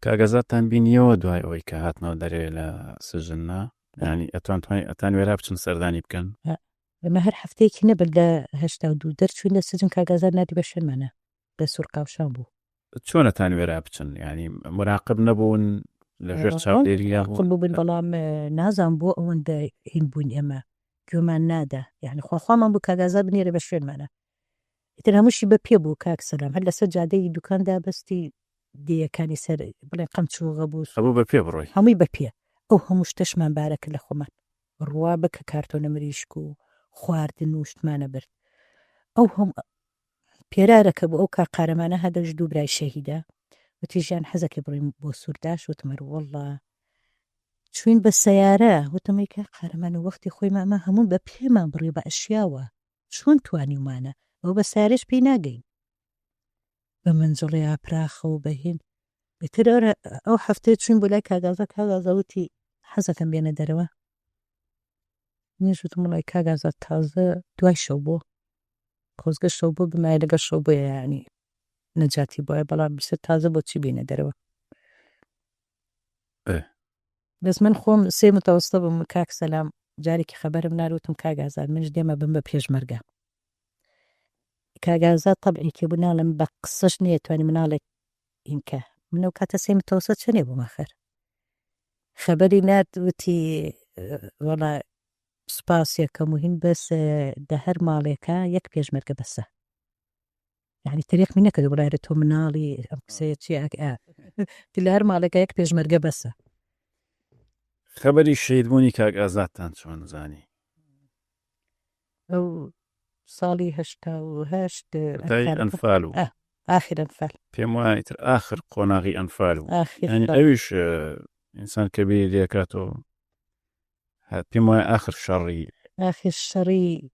کاک ئازادتان بینیەوە دوای ئەوەی کە هاتنەوە دەرێ لە سجن نا ینی ئەتوان توانی ئەتان وێرا بچن سەردانی بکەن ئێمە هەر هەفتەیەکی نەبرد لە 82 دەرچوین لە سجن کاک ئازاد ناردی بە شوێنمانە لە سوورقاوشان بوو. چۆنەتان وێرا بچن ینی مراقب نەبوون لە ژێر چاودێریدا بوون بوون بەڵام نازانم بۆ ئەوەندە هین بووین ئێمە گوێمان نادا یعنی خوا خوامان بوو کاک ئازاد بنێرێ بە شوێنمانە ئیتر هەمووشی بە پێ بوو کاک سەلام هەر لەسەر جادەی دوکان دابەستی دێیەکانی سەر بڵێن قەمچوغە بوو هەبوو بە پێ بڕۆی هەمووی بە پێ ئەو هەموو شتەشمان بارە کرد لە خۆمان ڕوا بکە کارتۆنە مریشک و خواردن و شتمانە برد ئەو هەم پێرارەکە بوو ئەو کاک قارەمانە هات ئەویش دوو برای شەهیدە وتی ژیان حەزەکەی بڕۆین بۆ سورداش وتم هەر واللە چوین بە سەیارە وتم ئەی کاک قارەمان وەختی خۆی مامە هەموو بە پێمان بڕی بە ئەشیاوە چۆن توانیومانە ئەوە بە سەیارەش پێی ناگەین بە مەنجەڵی ئاپراخە و بە هین ئیتر ئەو هەفتەیە چوین بۆ لای کاک ئازاد کاک ئازاد وتی حەزەکەم بێنە دەرەوە منیش وتم وەڵای کاک ئازاد تازە دوای شەو بۆ خۆزگە شەو بۆ بمایە لەگەڵ شەو بۆیە یانی نەجاتی بۆیە بەڵام بیسە تازە بۆچی بینە دەرەوە بەس من خۆم سێ متەوەستە بووم کاک سەلام جارێکی خەبەرم نارد وتم کاک ئازاد منش دێمە بم بە پێشمەرگە کاک ئازاد تەبعێکی بوو ناڵێم بە قسەش نەیەتوانی مناڵێک ئینکە من ئەو کاتە سێ متەوەسە چەنێ بووم ئاخر خەبەری نارد وتی وەڵا سوپاسیەکەم و هین بەس دە هەر ماڵێکە یەک پێشمەرگە بەسە. یعنی تەریقمی نەکرد بڵێ ئەرێ تۆ مناڵی ئەم قسەیە چیە ئەک ئا لە هەر ماڵێکە یەک پێشمەرگە بەسە. خەبەری شەهیدبوونی کاک ئازادتان چۆن زانی؟ ئەو ساڵی 88 کۆتایی ئەنفال و ئاخر ئەنفال پێم وایە ئیتر ئاخر قۆناغی ئەنفال و ئاخر یعنی ئەویش ئینسان کە بیری لێکاتەوە پێم وایە ئاخر شەڕی ئاخر شەڕی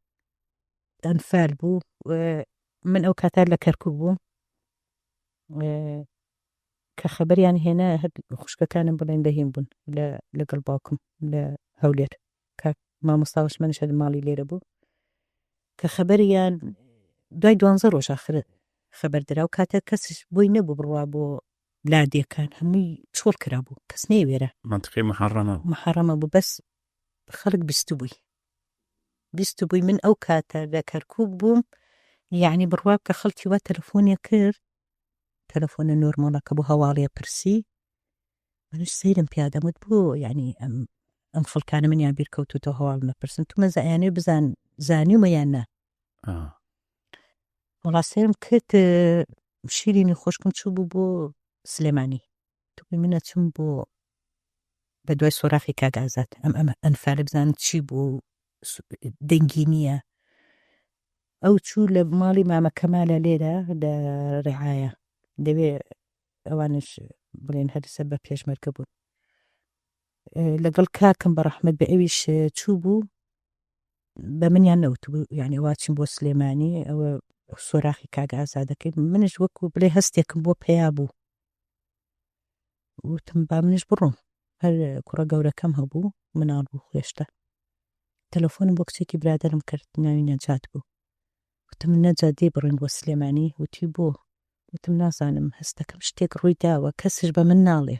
ئەنفال بوو. من ئەو کاتە لە کەرکک بووم کە خەبەریان هێنا هەر خوشکەکانم بڵێن لە هین بوون لە لەگەڵ باوکم لە هەولێر کاک مامۆستا وەشمەنیش هەر ماڵی لێرە بوو کە خەبەریان دوای دوانزە ڕۆژ ئاخر خەبەر درا و کاتە کەسیش بۆی نەبوو بڕوا بۆ لادێکان هەمووی چۆڵ کرابوو کەس نەیوێرا مەنتقەی محەڕەمە بوو. محەڕەمە بوو بەس خەڵک بیستبووی بیستبووی من ئەو کاتە لە کەرکوک بووم یعنی بڕوا بکە خەڵکی وا تەلەفۆنێ کرد تەلەفۆنە نۆرماڵەکە بۆ هەواڵێ پرسی منیش سەیرم پیا دەموت بۆ یعنی ئەم ئەم خەڵکانە منیان بیر کەوتوتەوە هەواڵ نەپرسن تو مەزە ئەیانەوێ بزان زانیومە یان نا وەڵا سەیرم کرد شیرینی خۆشکم چوو بوو بۆ سلێمانی توی من ئەچم بۆ بە دوای سۆراخی کاک ئازاد ئەم ئەمە ئەنفالە بزانم چی بوو دەنگی نییە ئەو چوو لە ماڵی مامە کەمالە لێرە لە ڕعاە دەوێ ئەوانش بڵێن هەرسە بە پێشمەرگە بوون لەگەڵ کاکم بە ڕەحمەت بە ئەویش چوو بوو بە منیان نەوتبوو یعنی وا چین بۆ سلێمانی ئەوە سۆراخی کاک ئازادەکەی منش وەکو بڵێ هەستێکم بۆ پەیا بوو وتم با منیش بڕۆم هەر کوڕە گەورەکەم هەبوو مناڵ بوو هێشتا تەلەفۆنم بۆ کچێکی برادەرم کرد ناوی نەجات بوو وتم نەجات دێی بڕۆین بۆ سلێمانی وتی بۆ وتم نازانم هەستەکەم شتێک ڕووی داوە کەسیش بە من ناڵێ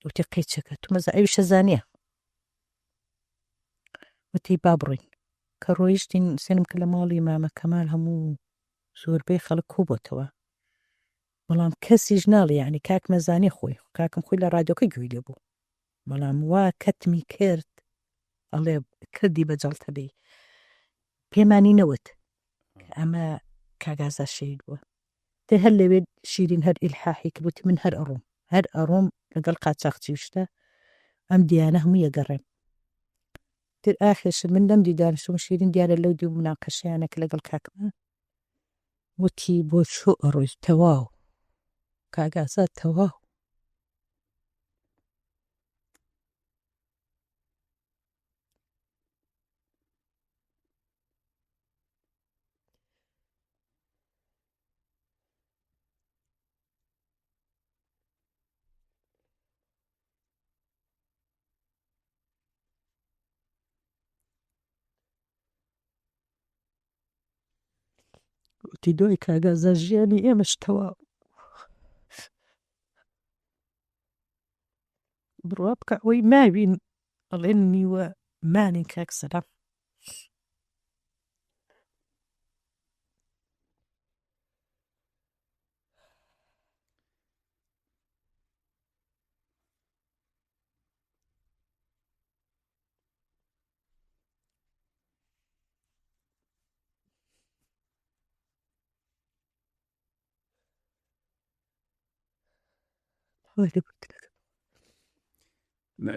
وتی قەیچەکە تومەزە ئەویشە زانیە وتی با بڕۆین کە ڕۆیشتین سێنم کە لە ماڵی مامە کەمال هەموو زۆربەی خەڵک کۆبۆتەوە بەڵام کەسیش ناڵێ یعنی کاک مەزانی خۆی کاکم خۆی لە ڕادیۆکە گوێی لێ بوو بەڵام وا کەتمی کرد ئەڵێ کردی بە جەڵتە بێ پێمانی نەوت ئەمە کاگازا شەید بووە تر هەر لەوێ شیرین هەر ئیلحاحی کرد وتی من هەر ئەڕۆم هەر ئەڕۆم لەگەڵ قاچاخچی و شتە ئەم دیانە هەموو یەگەڕێم تر ئاخرش من لەم دی دانیشتم شیرین دیارە لەو دی مناقەشەیانە کە لەگەڵ کاکمە وتی بۆ چۆ ئەڕۆی تەواو کاک ئازاد تەواو وتی دوای کاک ئازاد ژیانی ئێمەش تەواو بڕوا بکە ئەوەی ماوین ئەڵێن نیوە مانین کاک سەلام.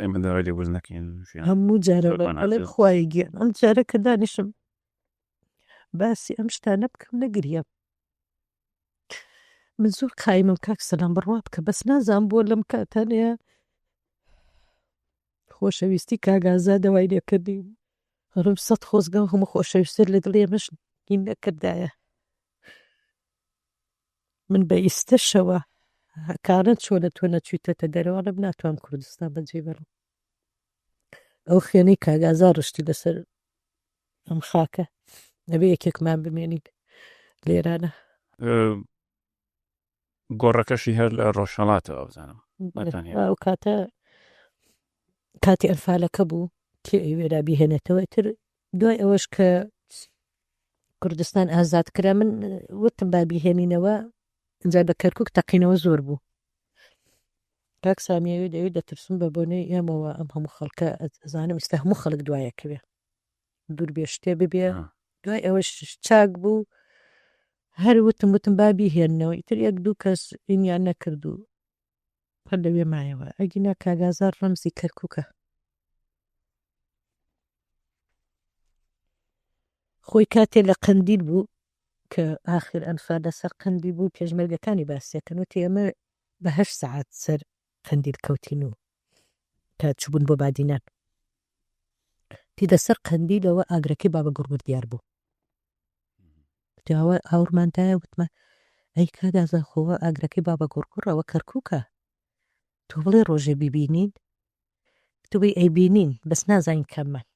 ئێمە داوای لێبوردن دەکەین هەموو جارە ئەڵێم خوایە گیان ئەم جارە کە دانیشم باسی ئەم شتانە بکەم نەگریم من زۆر قایمم کاک سەلام بڕوا بکە بەس نازانم بۆ لەم کاتانەیە خۆشەویستی کاک ئازادە وای لێکردین ئەڵێم سەد خۆزگە ئەو هەموو خۆشەویستیە لە دڵی ئێمەش هین نەکردایە من بە ئیستەشەوە کارە چۆنە تۆ نەچویتەتە دەرەوە ئەڵێم ناتوانم کوردستان بەجێ بێڵم ئەو خوێنەی کاک ئازاد ڕشتی لەسەر ئەم خاکە ئەبێ یەکێکمان بمێنین لێرانە. گۆڕەکەشی هەر لە ڕۆژهەڵاتەوە بزانم ئەو کاتە کاتی ئەنفالەکە بوو کێ ئەیوێرا بیهێنێتەوە تر دوای ئەوەش کە کوردستان ئازاد کرا من وتم با بیهێنینەوە ئینجا لە کەرکک تەقینەوە زۆر بوو. کاک سامی ئەوێ دەوێ دەترسم بە بۆنەی ئێمەوە ئەم هەموو خەڵکە ئەزانم ئیستا هەموو خەڵک دوایەکەوێ دوور بێ شتێ ببێ دوای ئەوەش چاک بوو هەر وتم وتم با بیهێننەوە ئیتر یەک دوو کەس ئینیان نەکرد و هەر لەوێ مایەوە ئەگینا کاک ئازار ڕەمزی کەرکووکە. خۆی کاتێ لە قەندیل بوو کە ئاخر ئەنفال لەسەر قەندیل بوو پێشمەرگەکانی باسیەکەن وتی ئێمە بە هەشت سەعات سەر قەندیل کەوتین و تا چوبوون بۆ بادینان تی لەسەر قەندیلەوە ئاگرەکەی بابە گوڕگوڕ دیار بوو تاوە ئاوڕمان دایە وتمان ئەی کاک ئازاد خۆوە ئاگرەکەی بابە گوڕگوڕ ئەوە کەرکووکە تۆ بڵێ ڕۆژێ بیبینین تۆ بڵێی ئەیبینین بەس نازانین کاممان.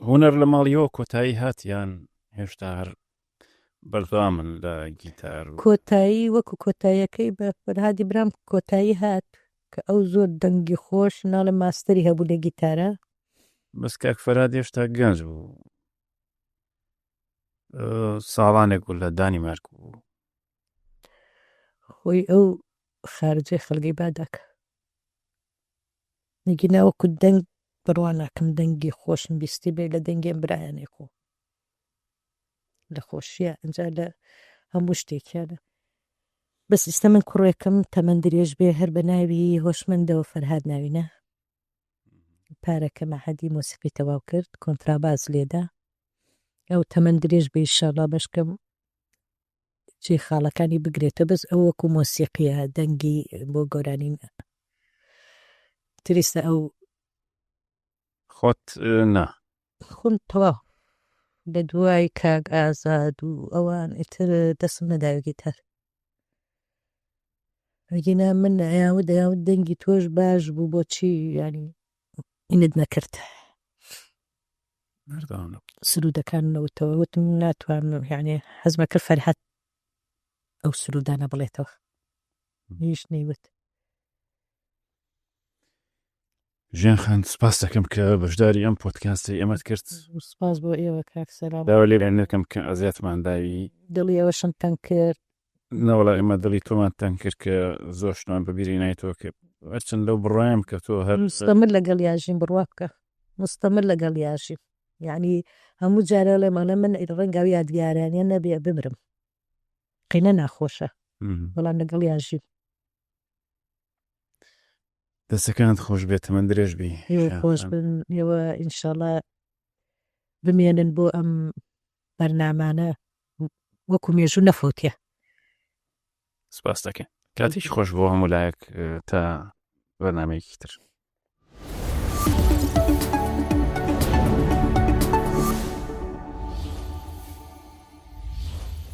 هونەر لە ماڵیەوە کۆتایی هات یان هێشتا هەر بەردەوامن لە گیتار و کۆتایی وەکو کۆتاییەکەی بە فەرهادی برام کۆتایی هات کە ئەو زۆر دەنگی خۆش ناڵێم ماستەری هەبوو لە گیتارە. بەس کاک فەرهاد هێشتا گەنج بوو ساڵانێک بوو لە دانیمارک بوو. خۆی ئەو خارجەی خەڵگەی باداکە نگینا وەکو دەنگ بڕوا ناکەم دەنگی خۆشم بیستی بێ لە دەنگی ئەم برایانەی خۆ لە خۆشیە ئەجا لە هەموو شتێکیانە بەس ئیستا من کوڕێکم تەمەن درێژ بێ هەر بە ناوی هۆشمەندەوە فەرهاد ناوینە پارەکە مەعهەدی مۆسیقی تەواو کرد کۆنتراباس لێدا ئەو تەمەن درێژ بێ ئیشاڵا بەشکەم جێی خاڵەکانی بگرێتەوە بەس ئەو وەکو مۆسیقیە دەنگی بۆ گۆرانی تریستە ئەو خۆت نا. خۆم تەواو لە دوای کاک ئازاد و ئەوان ئیتر دەستم نەداوە گیتار. ئەگینا من ئەیاوت ئەیاوت دەنگی تۆش باش بوو بۆچی یانی ئینت نەکرد. سرودەکان نەوتەوە وتم ناتوانم یعنی حەزمە کرد فەرهاد ئەو سرودانە بڵێتەوە هیچ نەیوت. ژیان خان سپاس دەکەم کە بەشداری ئەم پۆدکاستەی ئێمەت کرد. سپاس بۆ ئێوە کاک سەلام. داوا لێ دەکەم کە ئەزیەتمان داوی. دڵی ئێوەشم تەنگ کرد. نەوەڵا ئێمە دڵی تۆمان تەنگ کرد کە زۆر شتمان بە بیری نایتەوە کە هەرچەند لەو بڕوایم کە تۆ هەر مستەمر لەگەڵ یاژیم بڕوا بکە مستەمر لەگەڵ یاژیم یعنی هەموو جارێ ئەڵێم ئەڵێ من ڕەنگە ئەو یادگارانە نەبێ بمرم قینە ناخۆشە بەڵام لەگەڵ یاژیم. دەستەکانت خۆش بێت تەمەن درێژ بی. ئێوە خۆش بن ئێوە ئینشاڵا بمێنن بۆ ئەم بەرنامانە وەکو مێژوو نەفەوتێ. سپاس دەکەین. کاتێکی خۆش بۆ هەموو لایەک تا بەرنامەیەکی تر.